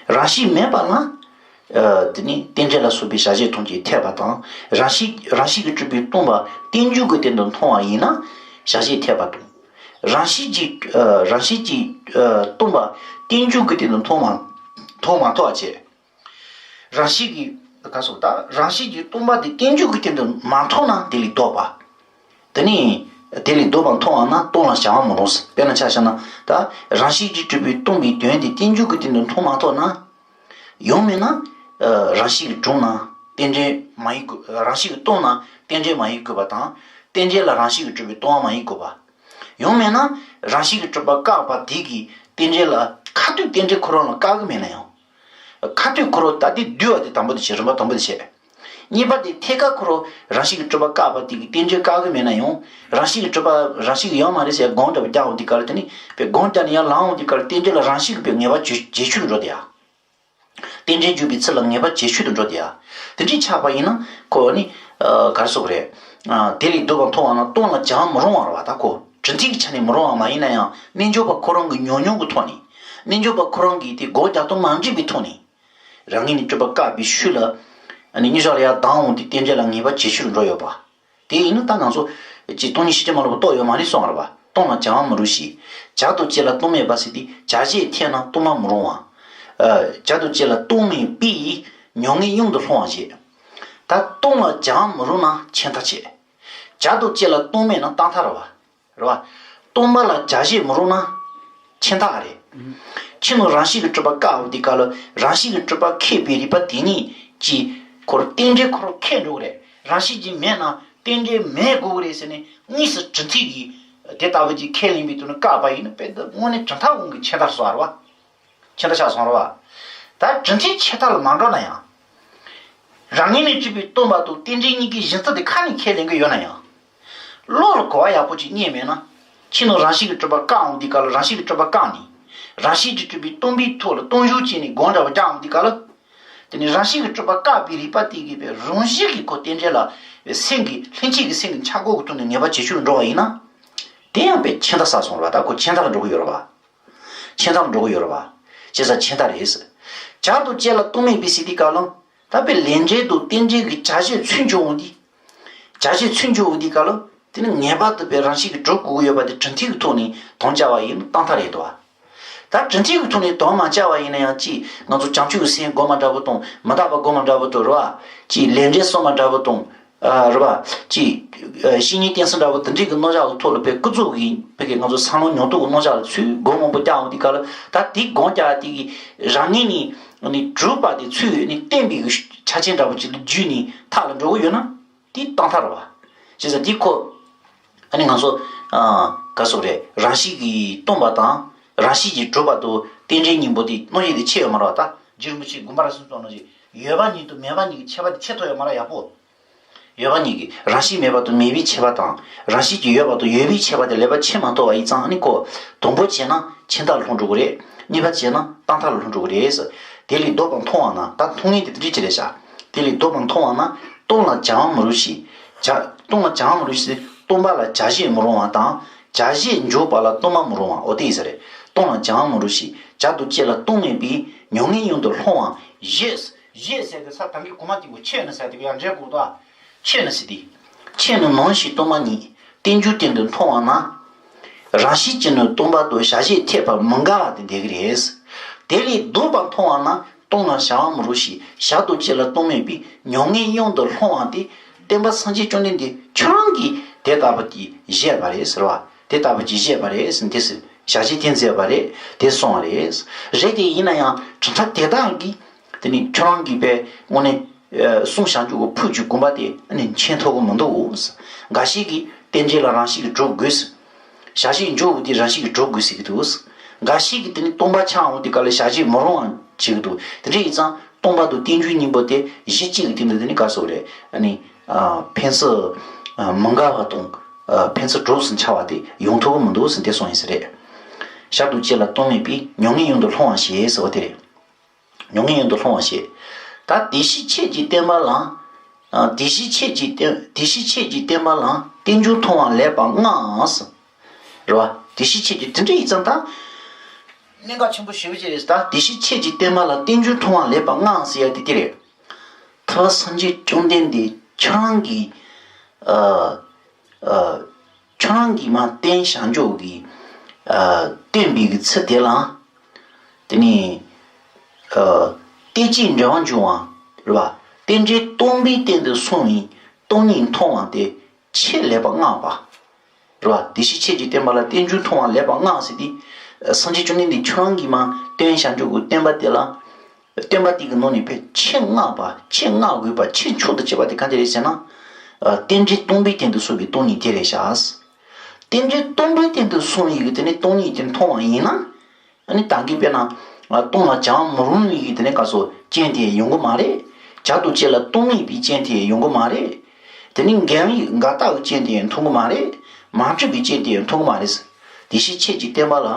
རང་བཞིན་མེད་པ་ན། ཨ། དེ་ནི་རྟེན་འབྲེལ་ལ་སོགས་པའི་བྱ་བྱེད་ཐམས་ཅད་འཐད་པ་དང་། རང་བཞིན་རང་བཞིན་གྱིས་གྲུབ་པའི་སྟོང་པ་རྟེན་འབྱུང་གི་སྟེང་དུ་མཐོང་བ་ཡིན་ན་བྱ་བྱེད་འཐད་པ་དང་། རང་བཞིན་གྱིས། ཨ། རང་བཞིན་གྱིས། ཨ། སྟོང་པ་རྟེན་འབྱུང་གི་སྟེང་དུ་མཐོང་མ་མཐོང་མ་ཐུབ་པ་བྱས། རང་བཞིན་གྱིས། ག་རེ་ཟེར། ད་རང་བཞིན་གྱིས་སྟོང་པ་དེ་རྟེན་འབྱུང་གི་སྟེང་དུ་མ་མཐོང་ན་དེ་ལས་ལྡོག་པ། དེ་ནི་དེ་ལས་ལྡོག་པར་མཐོང་བ་ན་སྟོང་ལ་བྱ་བ་མི་རུང་ཟེར། དཔེར་ན་ཆ་བཞག་ན། ད་རང་བཞིན་གྱིས་གྲུབ་པའི་སྟོང་པའི་དོན་དེ་རྟེན་འབྱུང་གི་སྟེང་དུ་མཐོང་མ་ཐུབ་ན། ཡང་མིན་ན། ཨ། རང་བཞིན་གྱིས་གྲུབ་ན་རྟེན་འབྲེལ་མ་ཡིན་དགོས། རང་བཞིན་གྱིས་སྟོང་ན་རྟེན་འབྲེལ་མ་ཡིན་དགོས་པ་དང་། རྟེན་འབྲེལ་ལ་རང་བཞིན་གྱིས་གྲུབ་པའི་སྟོང་པ་མ་ཡིན་དགོས་པ། ཡང་མིན་ན་རང་བཞིན་གྱིས་གྲུབ་པ་བཀག་པ་དེ་གིས་རྟེན་འབྲེལ་ལ་ཁ་ཐུག་རྟེན་འབྲེལ་ཁོ་རང་ལ་བཀག་གི་མེད་ན་ཡང་། ཁ་ཐུག་ཁོ་རང་ད་དེ་བསྡུས་པ་དེ་དང་པོ་དེ་བྱས། རིམ་པ་དང་པོ་དེ་བྱས། གཉིས་པ་དེ་ཐད་ཀར་ཁོ་རང་རང་བཞིན་གྱིས་གྲུབ་པ་བཀག་པ་དེ་གིས་རྟེན་འབྲེལ་བཀག་གི་མེད་ན་ཡང་། རང་བཞིན་གྱིས་གྲུབ་པ་རང་བཞིན་གྱིས་ཡོད་མ་རེད་ཟེར་སྒོམ་འདྲ་པོ་རྒྱག་འོང་དུས་སྐབས་ལ། དེ་ནི་དཔེ་སྒོམ་རྒྱག་ནས་ཡར་ལངས་འོང་དུས་སྐབས་ལ་རྟེན་འབྲེལ་ལ་རང་བཞིན་གྱིས་དཔེ་ངེས་པ་བྱེད་བྱེད་ཆོག་ཏུ་འགྲོ་དེ་ཡ། རྟེན་འབྲེལ་འཇུག་པའི་ཚུལ་ལ་ངེས་པ་བྱེད་ཆོག་ཏུ་འགྲོ་དེ་ཡ། དེ་འདྲའི་ཆགས་པ་ཡིན་ན་ཁོ་ནི། ཨ། ག་རེ་ཟེར་དགོས་རེད། ཨ། དེ་ལས་ལྡོག་པར་མཐོང་བ་ན་སྟོང་ལ་བྱ་བ་མི་རུང་བ་རེད་བ། ད་ཁོ་གྲུབ་མཐའ་གི་ཆ་ནས་མི་རུང་བ་མ་ཡིན་ན་ཡང་། རྣལ་འབྱོར་པ་ཁོ་རང་གི་ཉམས་མྱོང་གི་ཐོག་ནས། རྣལ་འབྱོར་པ་ཁོ་རང་གིས་དེ་སྒོམ་རྒྱག་སྟངས་མ་འགྲིག་པའི་ཐོག་ནས། རང་ངོས་ནས་གྲུབ་པ་བཀག་པའི་ཤུལ་ལ། ཨ་ནི་གཉིད་ལོག་ལ་ཡར་ལྡང་འོང་དུས་རྟེན་འབྲེལ་ལ་ངེས་པ་བྱེད་ཆོག་ཏུ་འགྲོ་ཡོད་པ། དེ་ཡིན་ན་ད་ང་ཚོ་ཅིག་སྟོང་ཉིད་ཤེས་བྱ་མ་ལོག་པ་རྟོགས་ཡོད་མ་རེད་གསུངས་པ་རེད་བ། སྟོང་ལ་བྱ་བ་མི་རུང་ཞིང་། བྱ་དང་བྱེད་ལ་སྟོང་མེད་པ་ཟེར་དུས་བྱ་བྱེད་འཐད་ན་སྟོང་པ་མི་རུང་བ། ཨ། བྱ་དང་བྱེད་ལ་སྟོང་མེད་པས་མྱ་ངན་གཡུལ་དུ་ལྷུང་བ་བྱེད། ད་སྟོང་ལ་བྱ་བ་མི་རུང་ན་ཆད་མཐའ་བྱེད། བྱ་དང་བྱེད་ལ་སྟོང་མེད་ན་རྟག་མཐའ་རེད་བ། རེད་བ། སྟོང་པ་ལ་བྱ་བྱེད་མི་རུང་ན་ཆད་མཐའ་རེད། ཕྱི་ནང་རང་བཞིན་གྱིས་གྲུབ་པ་བཀག་འོང་དུས་སྐབས་ལ་རང་བཞིན་གྱིས་གྲུབ་པ་ཁེགས་པའི་རིགས་པ་དེ་ཉིད་ཀྱིས་ཁོ་རང་རྟེན་འབྲེལ་ཁོ་རང་ཁེགས་འགྲོ་གི་རེད། རང་བཞིན་གྱིས་མེད་ན་རྟེན་འབྲེལ་མེད་དགོས་ཀྱི་རེད་ཟེར་ནས་དངོས་སུ་གྲུབ་མཐའ་གིས་དེ་ལྟ་བུ་ཅིག་ཁས་ལེན་པའི་དོན་ནི་བཀག་པ་ཡིན་ན། དཔེ་འདི་དངོས་གནས་གྲུབ་མཐའ་དབང་གི་ཆད་མཐའ་སོགས་རེད་བ། ཆད་མཐའ་ཆགས་སོང་རེད་བ། ད་གྲུབ་མཐའི་ཆད་མཐའ་ལ་མ་འགྲོ་ན་ཡང་། རང་ངོས་ནས་གྲུབ་པའི་སྟོང་པ་དང་རྟེན་འབྲེལ་གཉིས་ཀའི་གཞི་རྩ་དེ་ཁ་ནས་ཁས་ལེན་གྱི་ཡོད་ན་ཡང་། བློ་ལ་གོ་བ་ཡག་པོ་ཅིག་རྙེད་མེད་ན། ཕྱི་ནང་རང་བཞིན་གྱིས་གྲུབ་པ་བཀག་འོང་དུས་སྐབས་ལ་རང་བཞིན་གྱིས་གྲུབ་པ་བཀག་ནས། རང་བཞིན་གྱིས་གྲུབ་པའི་སྟོང་པའི་ཐོག་ལ་རྟོག་ཞིབ་བྱས་ནས་སྒོམ་འདྲ་པོ་རྒྱག་འོང་དུས་སྐབས་ལ། དེ་ནི་རང་བཞིན་གྱིས་གྲུབ་པ་བཀག་པའི་རིགས་པ་དེ་གིས་དཔེ་རང་བཞིན་གྱིས་ཁོ་རྟེན་འབྲེལ་ལ་སེམས་ཀྱི་ལྷན་སྐྱེས་ཀྱི་སེམས་ཀྱི་འཆར་སྒོ་གི་ཐོག་ནས་ངེས་པ་བྱེད་ཆོག་ཏུ་འགྲོ་བ་ཡིན་ན། དེ་ཡང་དཔེ་ཆད་མཐའ་བསགས་སོང་རེད་བ། ད་ཁོ་ཆད་མཐའ་ལ་འགྲོ་གི་ཡོད་རེད་བ། ཆད་མཐའ་ལ་འགྲོ་གི་ཡོད་རེད་བ། བྱས་ཙང་ཆད་མཐའ་རེད། བྱ་དང་བྱེད་ལ་སྟོང་མེད་པའི་ཟེར་དུས་སྐབས་ལ། ད་དཔེ་ལས་འབྲས་དང་རྟེན་འབྲེལ་གྱི་བྱ་བྱེད་ཚུར་འཇོག་འོང་དུས། བྱ་བྱེད་ཚུར་འཇོག་འོང་དུས་སྐབས་ལ། དེ་ནི་ངེས་པར་དུ་དཔེ་རང་བཞིན་གྱིས་གྲུབ་དགོས་ཀྱི་ཡོད་པ་དེ་གྲུབ་མཐའ་གི་ཐོག་ནས་དོན་བྱ་བ་ཡིན་ན་རྟག་མཐའ་རེད་དོ། ད་གྲུབ་མཐའི་གི་ཐོག་ནས་དོན་མ་བྱས་པ་ཡིན་ན་ཡང་ཅིག་ང་ཚོ་བྱང་ཆུབ་ཀྱི་སེམས་སྒོམ་པ་འདྲ་པོ་དང་། མི་རྟག་པ་སྒོམ་པ་འདྲ་པོ་དང་། རེད་བ། ཅིག་ལས་འབྲས་བསམ་པ་འདྲ་པོ་དང་། ཨ། རེད་བ། ཅིག་ཨ། བཤེས་གཉེན་བསྟེན་ས་འདྲ་པོ་དེ་འདྲའི་གི་རྣམ་གཞག་གི་ཐོག་ལ་དཔེ་ཀུན་རྫོབ་ཀྱི་ཕ་གི་ང་ཚོ་བསམ་བློ་ཉམས་རྟོགས་ཀྱི་རྣམ་གཞག་ལ་ཚུར་སྒོམ་མང་པོ་རྒྱག་འོང་དུས་སྐབས་ལ། ད་དེ་སྒོམ་རྒྱག་དེ་གི་རང་ངོས་ནས་ནི་གྲུབ་པ་དེ་ཚུར་ནི་བརྟན་པའི་གི་ཆ་རྐྱེན་འདྲ་པོ་ཅིག་ལ་བརྒྱུད་ནས་མཐའ་ལ་འགྲོ་གི་ཡོད་ན། དེ་རྟག་མཐའ་རེད་བ། བྱས་ཙང་དེ་ཁོ། ཨ་ནི་ང་ཚོ། ཨ། ག་རེ་ཟེར་དགོས་རེད། རང་བཞིན་གྱིས་སྟོང་པ་དང་། རང་བཞིན་གྱིས་གྲུབ་པ་དང་རྟེན་འབྲེལ་གཉིས་པོ་དེ་རྣམ་དབྱེ་དེ་ཕྱེ་ཡོད་མ་རེད་བ། ད་རྗེ་རིན་པོ་ཆེས་དགོངས་པ་རབ་གསལ་གསུངས་ནང་བཞིན་ཡོད་པ་ཉིད་དང་མེད་པ་ཉིད་ཀྱི་ཁྱད་པར་དེ་ཕྱེ་ཐུབ་ཡོད་མ་རེད། ཡག་པོ། ཡོད་པ་ཉིད་ཀྱི་རང་བཞིན་མེད་པ་དང་མེད་པའི་ཁྱད་པར་དང་། རང་བཞིན་གྱིས་ཡོད་པ་དང་ཡོད་པའི་ཁྱད་པར་དེ་ལེགས་པར་ཕྱེ་མ་ཐུབ་པ་ཡིན་ཙང་། ཨ་ནི་ཁོ་དང་པོ་བྱས་ན་ཆད་མཐའ་ལ་ལྷུང་འགྲོ་གི་རེད། གཉིས་པ་བྱས་ན་རྟག་མཐའ་ལ་ལྷུང་འགྲོ་གི་རེད། དེ་ལས་ལྡོག་པར་མཐོང་བ་ན། ད་མཐོང་མཁན་དེ་དེ་འདྲ་ཅིག་རེད་ཤག་དེ་ལས་ལྡོག་པར་མཐོང་བ་ན། སྟོང་ལ་བྱ་བ་མི་རུང་ཞིང་། བྱ། སྟོང་ལ་བྱ་བ་མི་རུང་ཞིང་། སྟོང་པ་ལ་བྱ་བྱེད་མི་རུང་བ་དང་། བྱ་བྱེད་འཇོག་པ་ལ་སྟོང་པ་མི་རུང་བ། འོ་དེ་ཡིན་ས་རེད། སྟོང་ལ་བྱ་བ་མི་རུང་ཞིང་། བྱ་དང་བྱེད་ལ་སྟོང་མེད་པས་མྱ་ངན་གཡུལ་དུ་ལྷུང་བ་བཞེད། བཞེད་ཟེར་གི་ས་དང་གི་གོ་མ་དེ་གོ་ཆད་ནས་ཟེར་དེ་གི་ཡང་འབྲེལ་དགོས་དོ། ཆད་ནས་ཟེར་དེ། ཆད་ནས་ནམ་ཞིག་སྟོང་པ་ཉིད་རྟེན་འབྱུང་སྟེང་དུ་མཐོང་བ་ན། རང་བཞིན་གྱིས་ནི་སྟོང་པ་དང་བྱ་བྱེད་འཐད་པ་མི་འགལ་བ་དེ་འདོད་ཀྱི་རེད། དེ་ལས་ལྡོག་པར་མཐོང་བ་ན་སྟོང་ལ་བྱ་བ་མི་རུང་ཞིང་། བྱ་དང་བྱེད་ལ་སྟོང་མེད་པས་མྱ་ངན་གཡུལ་དུ་ལྷུང་བ་སྟེ། སྟོན་པ་སངས་རྒྱས་བཅོམ་ལྡན་འདས་ཁྱོད་རང་གིས་དེ་ལྟ་བུ་ཅིག་བཞེད་པ་རེད་ཟེར་བ། དེ་ལྟ་བུ་ཅིག་བཞེད་པ་རེད་ཟེར། འདི་ཟེར་བྱ་བྱེད་དེ་མཛད་པ་རེད། དེ་གསུངས་པ་རེད། རེད་དེ་ཡིན་ན་ཡང་གྲུབ་མཐའ་དེ་དག་གིས། དེ་ནི་ཁྱོད་རང་གིས་པས་དངོས་གནས། ཨ། གསུངས་བཞག་རྒྱུ་གི་ཕུགས་ཀྱི་དགོངས་པ་དེ་ནི་མཁྱེན་ཐུབ་ཀྱི་མི་འདུག་འགའ་ཞིག་གིས་རྟེན་འབྲེལ་ལ་རང་བཞིན་གྱིས་གྲུབ་དགོས། བྱ་བྱེད་འཇོག་དགོས་དེ་རང་བཞིན་གྱིས་གྲུབ་དགོས་ཟེར་གྱི་འདུག་འགའ་ཞིག་གིས་དེ་ནི་སྟོང་པ་ཆགས་འོང་དུས་སྐབས་ལ་བྱ་བྱེད་མི་རུང་བ་ བྱེད་ཀྱི་འདུག་དེ་འདྲ་ཡིན་ཙང་སྟོང་པ་དང་རྟེན་འབྱུང་གཉིས་པོ་དེ་གཞི་གཅིག་གི་སྟེང་དུ་དེ་ནི་ག་སོགས་རེད། ཨ་ནི་ཨ་ཕན་ཚུན་ཨ་མི་འགལ་བ་དང་ཨ་ཕན་ཚུན་གྲོགས་སུ་འཆར་བ་དེ་ཡོང་ཐུབ་ཀྱི་མི་འདུག་ཟེར་དེ་གསུངས་ཡིན་ས་རེད། ཞག་དང་བཅས་ལ་སྟོང་མེད་པས། མྱ་ངན་ཡུན་དུ་ལྷུང་བར་བྱེད་ཟེར་བ་དེ་རེད། མྱ་ངན་ཡུན་དུ་ལྷུང་བར་བྱེད། ད་དེ་བཞིན་གཤེགས་ཀྱི་བསྟན་པ་ལ། ཨ་དེ་བཞིན་གཤེགས་ཀྱི་བསྟན་དེ་བཞིན་གཤེགས་ཀྱི་བསྟན་པ་ལ། རྟེན་འབྱུང་མཐོང་བ་ལེགས་པར་མངའ་ཟེར། རེད་བ། དེ་བཞིན་གཤེགས་ཀྱི་དེ་འདྲ་ཡིན་ཙང་ད། གནད་འགག་ཆེན་པོ་ཞེ་པོ་ཅིག་རེད། ད་དེ་བཞིན་གཤེགས་ཀྱི་བསྟན་པ་ལ། རྟེན་འབྱུང་མཐོང་བ་ལེགས་པར་མངའ་ཟེར་ཡ་དེ་དེ་རེད། ཐུབ་པ་སངས་རྒྱས་བཅོམ་ལྡན་འདས་ཁྱོད་རང་གིས། ཨ། ཨ། ཁྱོད་རང་གིས་མར་བསྟན་བྱང་ཆུབ་ཀྱི། ཨ། བསྟན་པའི་གི་ཚུལ་དེ་ལ། དེ་ནས། ཨ། བསྟན་བཅོས་འབྲེལ་བ་འབྱུང་བ། རེད་བ། རྟེན་འབྲེལ་སྟོང་པའི་སྟེང་དུ་སོང་བའི་སྟོང་ཉིད་མཐོང་བ་དེ་ཆེས་ལེགས་པར་མངའ་བ། རེད་བ། དེ་བཞིན་གཤེགས་ཀྱི་བསྟན་པ་ལ། རྟེན་འབྱུང་མཐོང་བ་ལེགས་པར་མངའ་ཟེར་ཏེ། སངས་རྒྱས་བཅོམ་ལྡན་འདས་ཁྱོད་རང་གིས་མར་བསྟན་བྱང་ཆུབ་ཀྱི་བསྟན་པ་དེ་ལ། བསྟན་པ་དེ་གི་ནང་ནས་དཔེ་ཆེས་བསྔགས་པ། ཆེས་བསྔགས་དགོས་པ། ཆེས་མཆོག་ཏུ་གྱུར་པ་དེ་ག་འདྲ་རེད་ཟེར་ན། ཨ། རྟེན་འབྲེལ་སྟོང་པའི་སྟེང་དུ་སོང་བའི་སྟོང་ཉིད་དེ་རེད་ཤག་རྟེན་འབྲེལ་སྟོང་པའི་སྟེང་དུ་སོང་བའི་གི་དེ་ནས་སྟོང་ཉིད་དེ་མཐོང་བ་ཡིན་ན། ཨ་ནི་ད་གིན་དཔེར་ན། ཨ། སྟོང་ལ་བྱང་མི་རུང་བའི་གི་དེ་ནས་ག་སོགས་རྐྱེན་དེ་ཡོང་གི་མ་རེད། བྱང་དང་བཅས་ལ་སྟོང་མེད་པའི་རྐྱེན་དེ་ཡོང་གི་མ་རེད། དེ་ནས་འགལ་བའི་འགལ་རྟགས་ཀྱི་རྐྱེན་དེ་མཐོང་གི་མ་རེད། མ་གྲུབ་པའི་རྐྱེན་དེ་མཐོང་གི་མ་རེད། དེ་བཞིན་གཤེགས་ཀྱི་བསྟན་པ་ལ།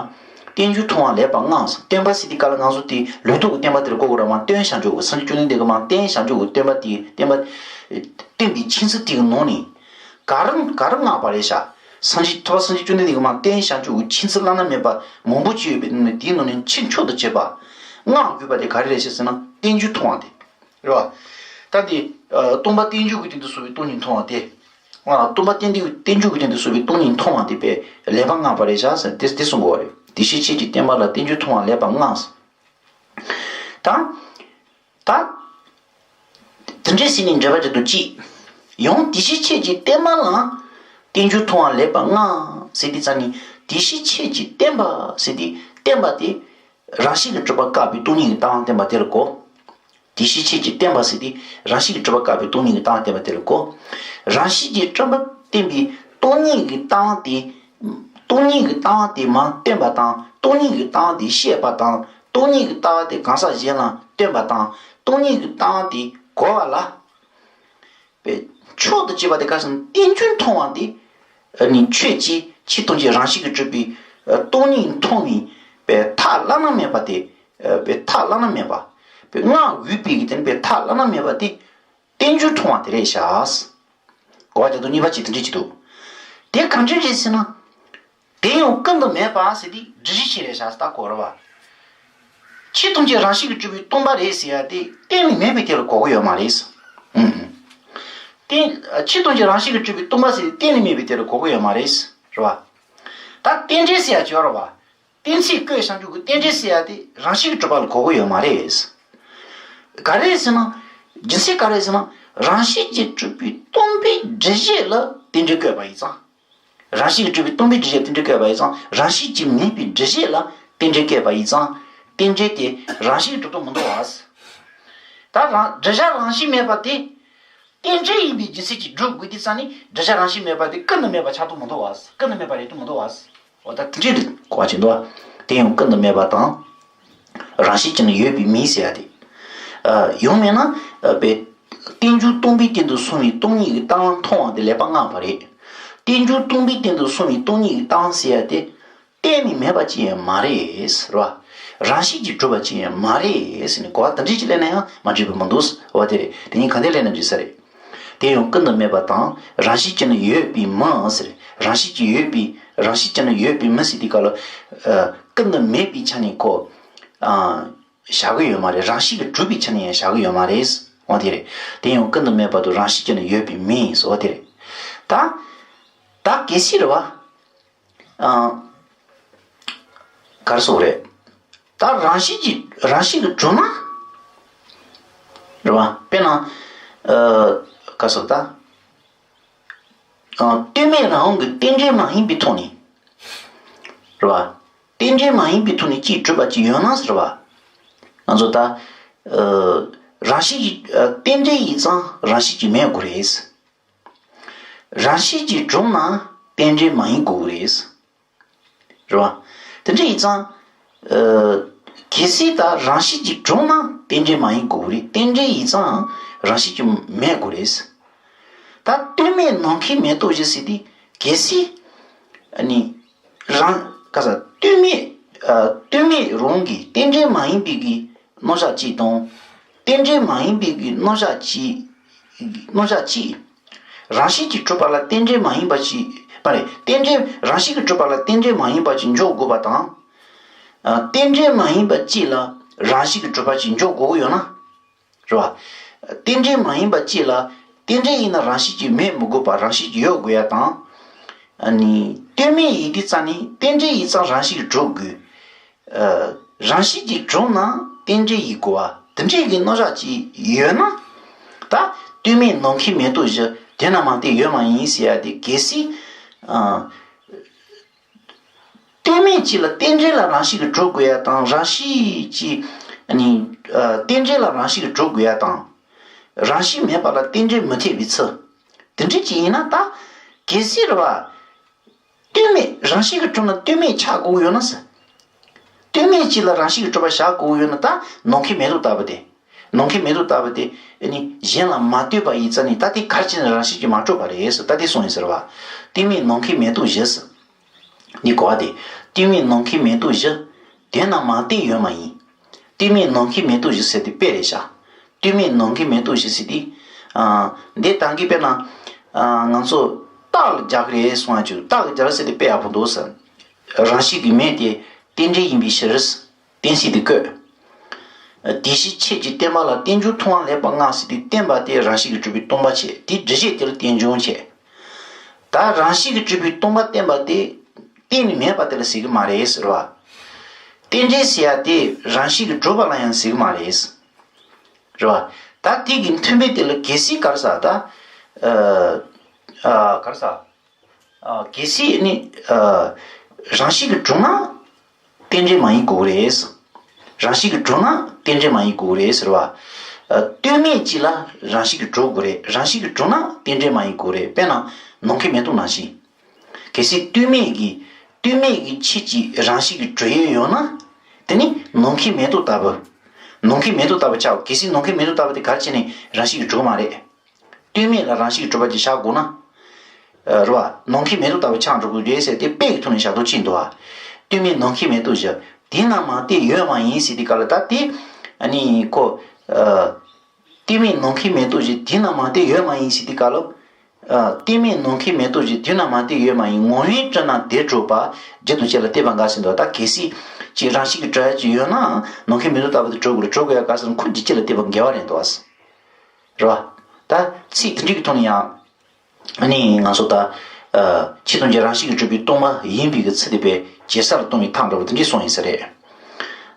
རྟེན་འབྱུང་མཐོང་བ་ལེགས་པར་མངའ་ཟེར། བསྟན་པ་ཟེར་དུས་སྐབས་ལ་ང་ཚོ་དེ་ལུགས་ལྡོག་གི་བསྟན་པ་དེར་གོ་དགོས་ར། མར་བསྟན་བྱང་ཆུབ་ཀྱི། སངས་རྒྱས་བཅོམ་ལྡན་འདས་ཀྱིས་མར་བསྟན་བྱང་ཆུབ་ཀྱི་བསྟན་པ་དེ། བསྟན་པ། བསྟན་པའི་ཆོས་ཚུལ་དེ་གི་ནང་ནས། ག་རེ་ག་རེ་མངའ་བ་རེད་ཤག་སངས་རྒྱས། ཐུབ་པ་སངས་རྒྱས་བཅོམ་ལྡན་འདས་ཀྱིས་མར་བསྟན་བྱང་ཆུབ་ཀྱི་ཆོས་ཚུལ་བླ་ན་མེད་པ་མང་པོ་ཅིག་ཡོད་པའི་ནང་ནས། དེའི་ནང་ནས་ཆེས་མཆོག་ཏུ་གྱུར་པ། མངའ་དགོས་པ་དེ་ག་རེ་རེད་ཤག་ཟེར་ན། རྟེན་འབྱུང་མཐོང་བ་དེ། རེད་བ། ད་དེ། ཨ། སྟོང་པ་རྟེན་འབྱུང་གི་སྟེང་དུ་སོང་བའི་སྟོང་ཉིད་མཐོང་བ་དེ། ཨ། སྟོང་པ་རྟེན་འབྱུང་། རྟེན་འབྱུང་གི་སྟེང་དུ་སོང་བའི་སྟོང་ཉིད་མཐོང་བ་དེ་དཔེ་ལེགས་པར་མངའ་བ་རེད་ཤག་ཟེར་དེ་དེ་གསུང་དགོས་པ་རེད། དེ་བཞིན་གཤེགས་ཀྱི་བསྟན་པ་ལ། རྟེན་འབྱུང་མཐོང་བ་ལེགས་པར་མངའ་ཟེར། ད། ད། དེ་འདྲ་ཟེར་ནས་འགྲེལ་པ་རྒྱག་དུས་གཅིག་ཡང་དེ་བཞིན་གཤེགས་ཀྱི་བསྟན་པ་ལ། རྟེན་འབྱུང་མཐོང་བ་ལེགས་པར་མངའ་ཟེར་དུས་ཙམ་ནས། དེ་བཞིན་གཤེགས་ཀྱི་བསྟན་པ་ཟེར་དུས་བསྟན་པ་དེ། རང་བཞིན་གྱིས་གྲུབ་པ་བཀག་པའི་སྟོང་ཉིད་ཀྱི་ལྟ་བ་བསྟན་པ་དེ་ལ་གོ། དེ་བཞིན་གཤེགས་ཀྱི་བསྟན་པ་ཟེར་དུས་རང་བཞིན་གྱིས་གྲུབ་པ་བཀག་པའི་སྟོང་ཉིད་ཀྱི་ལྟ་བ་བསྟན་པ་དེ་ལ་གོ། རང་བཞིན་གྱིས་གྲུབ་པ་བསྟན་པའི་སྟོང་ཉིད་ཀྱི་ལྟ་བ་དེ། སྟོང་ཉིད་ཀྱི་ལྟ་བ་དེ་མར་བསྟན་པ་དང་། སྟོང་ཉིད་ཀྱི་ལྟ་བ་དེ་བཤད་པ་དང་། སྟོང་ཉིད་ཀྱི་ལྟ་བ་དེ་གང་ཟག་གཞན་ལ་སྟོན་པ་དང་། སྟོང་ཉིད་ཀྱི་ལྟ་བ་དེ་གོ་བ་ལ། པའི་མཆོག་ཏུ་གྱུར་པ་དེ་ག་ཟེར་ན། རྟེན་འབྱུང་མཐོང་བ་དེ། ཨ་ནི་ཆོས་ཅན། ཆོས་ཐམས་ཅད་རང་བཞིན་གྱིས་གྲུབ་པའི། ཨ། སྟོང་ཉིད་མཐོང་བའི། པའི་མཐའ་བླ་ན་མེད་པ་དེ། ཨ། པའི་མཐའ་བླ་ན་མེད་པ། པའི་མངའ་འོས་པའི་གི་དེ་ནི་པའི་མཐའ་བླ་ན་མེད་པ་དེ། རྟེན་འབྱུང་མཐོང་བ་དེ་རེད་ཤག་གོ་བ་རྒྱག་དུས་གཉིས་པ་ཅིག་དེ་འདྲ་ཅིག་འདུག་དེ་ག་འདྲ་རེད་ཟེར་ན། དེ་ཡང་ཀུན་ཏུ་མེད་པ་ཟེར་དུས་སྒྲུབ་བྱེད་ཅིག་རེད་ཤག་ད་གོ་ར་བ། ཆོས་ཐམས་ཅད་རང་བཞིན་གྱིས་གྲུབ་པའི་སྟོང་པ་རེད་ཟེར་ཡ་དེ་གཏན་ནས་མེད་པའི་དེ་ལ་གོ་གི་ཡོད་མ་རེད། ཨུམ། དེ། ཆོས་ཐམས་ཅད་རང་བཞིན་གྱིས་གྲུབ་པའི་སྟོང་པ་ཟེར་དེ་གཏན་ནས་མེད་པའི་དེ་ལ་གོ་གི་ཡོད་མ་རེད། རེད་བ། ད་རྟེན་འབྲེལ་ཟེར་ཡ་ཅིག་ཡོད་རེད་བ། གཏན་ཚིགས་བཀོད་བྱང་ཆུབ་ཀྱི་རྟེན་འབྲེལ་ཟེར་ཡ་དེ་རང་བཞིན་གྱིས་གྲུབ་པ་ལ་གོ་གི་ཡོད་མ་རེད། ག་རེ་ཟེར་ན། རྒྱུ་མཚན་ག་རེ་ཟེར་ན། རང་བཞིན་གྱིས་གྲུབ་པའི་སྟོང་པའི་སྒྲུབ་བྱེད་ལ་རྟེན་འབྲེལ་བཀོད་པ་ཡིན་ཙང་། རང་བཞིན་གྱིས་གྲུབ་པའི་སྟོང་པའི་སྒྲུབ་བྱེད་རྟེན་འབྲེལ་བཀོད་པ་ཡིན་ཙང་། རང་བཞིན་གྱིས་མེད་པའི་སྒྲུབ་བྱེད་ལ་རྟེན་འབྲེལ་བཀོད་པ་ཡིན་ཙང་། རྟེན་འབྲེལ་དེ་རང་བཞིན་གྱིས་གྲུབ་ཏུ་མི་འདུག་བ། ད་རང་སྒྲུབ་བྱ་རང་བཞིན་མེད་པ་དེ། རྟེན་འབྲེལ་ཡིན་པའི་རྒྱུ་མཚན་གྱིས་སྒྲུབ་དགོས་དུས་ཙང་ནི། སྒྲུབ་བྱ་རང་བཞིན་མེད་པ་དེ་ཀུན་ཏུ་མེད་པ་ཆགས་ཐུབ་མི་འདུག་བ། ཀུན་ཏུ་མེད་པ་རེད་དུ་མི་འདུག་བ། འོ་ད་དེ་འདྲའི་གོ་བ་ཅིག་འདུག་བ། དེ་ཡང་ཀུན་ཏུ་མེད་པ་དང་། རང་བཞིན་གྱིས་ནི་ཡོད་པའི་མིང་ཟེར་ཡ་དེ། ཨ། ཡང་མིན་ན། ཨ། པའི། རྟེན་འབྱུང་སྟོང་པའི་སྟེང་དུ་སོང་བའི་སྟོང་ཉིད་ཀྱི་ལྟ་བ་མཐོང་བ་དེ་ལེགས་པར་མངའ་བ་རེད། རྟེན་འབྱུང་སྟོང་པའི་སྟེང་དུ་སོང་བའི་སྟོང་ཉིད་ཀྱི་ལྟ་བ་ཟེར་ཡ་དེ། གཏན་ནས་མེད་པ་ཅིག་ཡང་མ་རེད་ཟེར་བ། རང་བཞིན་གྱིས་གྲུབ་པ་ཅིག་ཡང་མ་རེད་ཟེར་ནས་གོ་བ་དེ་འདྲ་ཅིག་ལེན་ན་ཡང་མ་འགྲིག་པ་མི་འདུག་འོ་དེ་རེད། དེ་གཉིས་གང་འདྲ་ལེན་ན་འགྲིག་ས་རེད། དེ་ཡང་ཀུན་ཏུ་མེད་པ་དང་། རང་བཞིན་གྱིས་ནི་ཡོད་པའི་མིང་ཟེར། རང་བཞིན་གྱིས་ཡོད་པའི། རང་བཞིན་གྱིས་ནི་ཡོད་པའི་མིང་ཟེར་དུས་སྐབས་ལ། ཨ། ཀུན་ཏུ་མེད་པའི་ཆ་ནས་ཁོ། ཨ། བཞག་གི་ཡོད་མ་རེད། རང་བཞིན་གྱིས་གྲུབ་པའི་ཆ་ནས་ཡང་བཞག་གི་ཡོད་མ་རེད། འོ་དེ་རེད། དེ་ཡང་ཀུན་ཏུ་མེད་པ་དང་རང་བཞིན་གྱིས་ནི་ཡོད་པའི་མིང་ཟེར། འོ་དེ་རེད། ད། ད་གལ་སྲིད་རེད་བ། ཨ། ག་རེ་ཟེར་དགོས་རེད། ད་རང་བཞིན་གྱིས། རང་བཞིན་གྱིས་གྲུབ་ན། རེད་བ། དཔེར་ན། ཨ། ག་རེ་ཟེར་ད། ཨ། ལྟོས་མེད་རང་དབང་གི་རྟེན་འབྲེལ་མ་ཡིན་པའི་ཐོག་ནས། རེད་བ། རྟེན་འབྲེལ་མ་ཡིན་པའི་ཐོག་ནས་ཅིག་གྲུབ་པ་ཅིག་ཡོད་ན་ཟེར་བ། ང་ཚོ་ད། ཨ། རང་བཞིན་གྱིས། ཨ། རྟེན་འབྲེལ་ཡིན་ཙང་རང་བཞིན་གྱིས་མེད་དགོས་རེད། རང་བཞིན་གྱིས་གྲུབ་ན་རྟེན་འབྲེལ་མ་ཡིན་དགོས་རེད། རེད་བ། དེ་འདྲ་ཡིན་ཙང་། ཨ། གལ་སྲིད་ད་རང་བཞིན་གྱིས་གྲུབ་ན་རྟེན་འབྲེལ་མ་ཡིན་དགོས་རེད། རྟེན་འབྲེལ་ཡིན་ཙང་རང་བཞིན་གྱིས་མེད་དགོས་རེད། ད་ལྟོས་མེད་ནམ་མཁའི་མེ་ཏོག་བཞིན་ཟེར་དུས་གལ་སྲིད་ཨ་ནི་རང་ག་ས་ལྟོས་མེད་ཨ་ལྟོས་མེད་རང་གི་རྟེན་འབྲེལ་མ་ཡིན་པའི་གི་རྣམ་གཞག་གཅིག་དང་། རྟེན་འབྲེལ་མ་ཡིན་པའི་གི་རྣམ་གཞག་གཅིག་རྣམ་གཞག་གཅིག་རང་བཞིན་གྱིས་གྲུབ་པ་ལ་རྟེན་འབྲེལ་མ་ཡིན་པ་ཞིག་མ་རེད། རྟེན་འབྲེལ་རང་བཞིན་གྱིས་གྲུབ་པ་ལ་རྟེན་འབྲེལ་མ་ཡིན་པ་ཞིག་འཇོག་དགོས་པ་དང་། ཨ་རྟེན་འབྲེལ་མ་ཡིན་པ་གཅིག་ལ་རང་བཞིན་གྱིས་གྲུབ་པ་ཞིག་འཇོག་དགོས་ཀྱི་ཡོད་ན། རེད་བ། རྟེན་འབྲེལ་མ་ཡིན་པ་གཅིག་ལ་རྟེན་འབྲེལ་ཡིན་ན་རང་བཞིན་གྱིས་མེད་མི་དགོས་པ་རང་བཞིན་གྱིས་ཡོད་དགོས་ཡ་དང་། ཨ་ནི་ལྟོས་མེད་ཡིན་དུས་ཙང་ནི་རྟེན་འབྲེལ་ཡིན་ཙང་རང་བཞིན་གྱིས་གྲུབ་དགོས། ཨ་རང་བཞིན་གྱིས་གྲུབ་ན་རྟེན་འབྲེལ་ཡིན་དགོས་པ་དེ་འདྲའི་གི་རྣམ་གཞག་ཅིག་ཡོད་ན། ད་ལྟོས་མེད་ནམ་མཁའི་མེ་ཏོག་བཞི་དེ་ན་མ་བལྟས་ཡོད་མ་ཡིན་ཟེར་ཡ་དེ་གལ་སྲིད། ཨ་ལྟོས་མེད་ཅིག་ལ་རྟེན་འབྲེལ་ལ་རང་བཞིན་གྱིས་གྲུབ་དགོས་ཡ་དང་། རང་བཞིན་གྱིས་ནི་ཨ་རྟེན་འབྲེལ་ལ་རང་བཞིན་གྱིས་གྲུབ་དགོས་ཡ་དང་། རང་བཞིན་མེད་པ་ལ་རྟེན་འབྲེལ་མི་འཐད་པའི་ཚུལ། དེ་འདྲ་ཅིག་ཡིན་ན་ད་གལ་སྲིད་རེད་བ། ལྟོས་མེད་རང་བཞིན་གྱིས་གྲུབ་ན་ལྟོས་མེད་ཆགས་དགོས་ཡོད་ན་ཟེར། ལྟོས་མེད་ཅིག་ལ་རང་བཞིན་གྱིས་གྲུབ་པ་བཞག་དགོས་ཡོད་ན་ད་ནམ་མཁའི་མེ་ཏོག་ལྟ་བུ་དེ། ནམ་མཁའི་མེ་ཏོག་ལྟ་བུ་དེ་ནི་གཞན་ལ་མ་ལྟོས་པ་ཡིན་ཙང་ནི་ད་དེ་ག་རེ་བྱས་ནས་རང་བཞིན་གྱིས་མ་གྲུབ་པ་རེད་ཟེར། ད་དེ་གསུངས་ཡིན་ཟེར་བ། ལྟོས་མེད་ནམ་མཁའི་མེ་ཏོག་བཞི་ཟེར། འདི་གོ་བ་དེ། ལྟོས་མེད་ནམ་མཁའི་མེ་ཏོག་བཞི། དེ་ན་མ་བལྟས་ཡོད་མ་ཡིན། ལྟོས་མེད་ནམ་མཁའི་མེ་ཏོག་བཞི་ཟེར་དེ་དཔེ་རེད་ཤག་ལྟོས་མེད་ནམ་མཁའི་མེ་ཏོག་བཞི་ཟེར་དེ། ཨ་འདི་ད་གིན་དཔེར་ན། ཨ་ང་ཚོ་རྟགས་ལ་རྒྱག་གི་རེད་གསུང་ཡ་ཅིག་རྟགས་ལ་རྒྱག་ཟེར་དེ་དཔེ་ཡག་པོ་འདུག་ཟེར། རང་བཞིན་གྱིས་མེད་དེ་རྟེན་འབྲེལ་ཡིན་པའི་ཕྱིར། གཏན་ཚིགས་དེ་བཀོད། དེ་བཞིན་ཁྱེད་ཀྱིས་བསྟན་པ་ལ་རྟེན་འབྱུང་མཐོང་བ་ལེགས་པར་མངའ་ཟེར་དུས་བསྟན་པ་དེ་རང་བཞིན་གྱིས་གྲུབ་པའི་སྟོང་པ་བྱས། དེའི་སྒྲུབ་བྱེད་དེ་ལ་རྟེན་འབྱུང་བྱས། ད་རང་བཞིན་གྱིས་གྲུབ་པའི་སྟོང་པ་བསྟན་པ་དེ་གཏན་ནས་མེད་པ་དེ་ལ་ཟེར་གྱི་མ་རེད་ཟེར་བ། རྟེན་འབྲེལ་ཟེར་ཡ་དེ་རང་བཞིན་གྱིས་གྲུབ་པ་ལ་ཡང་ཟེར་གྱི་མ་རེད། རེད་བ། ད་དེ་གི་མཐུན་དཔེ་དེ་ལ་གལ་སྲིད་ག་རེ་ཟེར་ད། ཨ་ཨ་ག་རེ་ཟེར། ཨ་གལ་སྲིད་ནི་ཨ་རང་བཞིན་གྱིས་གྲུབ་ན་རྟེན་འབྲེལ་མ་ཡིན་དགོས་རེད། རང་བཞིན་གྱིས་གྲུབ་ན་རྟེན་འབྲེལ་མ་ཡིན་དགོས་རེད་ཟེར་བ། ཨ་ལྟོས་མེད་ཅིག་ལ་རང་བཞིན་གྱིས་གྲུབ་དགོས་རེད། རང་བཞིན་གྱིས་གྲུབ་ན་རྟེན་འབྲེལ་མ་ཡིན་དགོས་རེད། དཔེར་ན་ནམ་མཁའི་མེ་ཏོག་ནང་བཞིན། གལ་སྲིད་ལྟོས་མེད་ཀྱི་ལྟོས་མེད་ཀྱི་ཆོས་ཅིག་རང་བཞིན་གྱིས་གྲུབ་ཡས་ཡོད་ན། དེ་ནི་ནམ་མཁའི་མེ་ཏོག་ལྟ་བུ། ནམ་མཁའི་མེ་ཏོག་ལྟ་བུ་ཆགས། གལ་སྲིད་ནམ་མཁའི་མེ་ཏོག་ལྟ་བུ་དེ་ག་རེ་བྱས་ནས་རང་བཞིན་གྱིས་གྲུབ་མ་རེད། ལྟོས་མེད་ལ་རང་བཞིན་གྱིས་གྲུབ་པ་ཅིག་བཞག་དགོས་ན། ཨ་རེད་བ། ནམ་མཁའི་མེ་ཏོག་ལྟ་བུ་ཆགས་འགྲོ་དགོས་རེད་ཟེར་ཏེ་དཔེ་གི་ཐོག་ནས་བཞག་ཐུབ་ཀྱི་འདུག་བ། ལྟོས་མེད་ནམ་མཁའི་མེ་ཏོག་བཞི། དེ་ན་མ་བལྟས་ཡོད་མ་ཡིན་ཟེར་དུས་སྐབས་ལ་ད་དེ། ཨ་ནི་ཁོ། ཨ། ལྟོས་མེད་ནམ་མཁའི་མེ་ཏོག་བཞི་དེ་ན་མ་བལྟས་ཡོད་མ་ཡིན་ཟེར་དུས་སྐབས་ལ། ཨ། ལྟོས་མེད་ནམ་མཁའི་མེ་ཏོག་བཞི་དེ་ན་མ་བལྟས་ཡོད་མ་ཡིན། ངོ་བོས་གྲུབ་ན་དེ་གྲུབ་པ། རྒྱུ་དང་རྐྱེན་ལ་ལྟོས་པ་འགལ་ཟེར་འདུག་ད་གལ་སྲིད་ཅིག་རང་བཞིན་གྱིས་གྲུབ་ཡ་ཅིག་ཡོད་ན་ནམ་མཁའི་མེ་ཏོག་ལྟ་བུ་དེ་གྲུབ་དགོས་རེད། གྲུབ་དགོས་ཡ་ག་ཟེར་ན་ཁོ་རྒྱུ་རྐྱེན་ལ་ལྟོས་པ་འགལ་བ་རེད་འདུག་བ། རེད་བ། ད་ཚིག་དེ་འདྲའི་གི་ཐོག་ནས་ཡང་། ཨ་ནི་ང་ཚོ་ད། ཨ། ཆོས་ཐམས་ཅད་རང་བཞིན་གྱིས་གྲུབ་པའི་སྟོང་པ་ཡིན་པའི་གི་ཚུལ་དེ་དཔེ་ཇེ་གསལ་ལ་སྟོན་པའི་ཐབས་འདྲ་བོ་དེ་འདྲས་གསུངས་ཡིན་ས་རེད།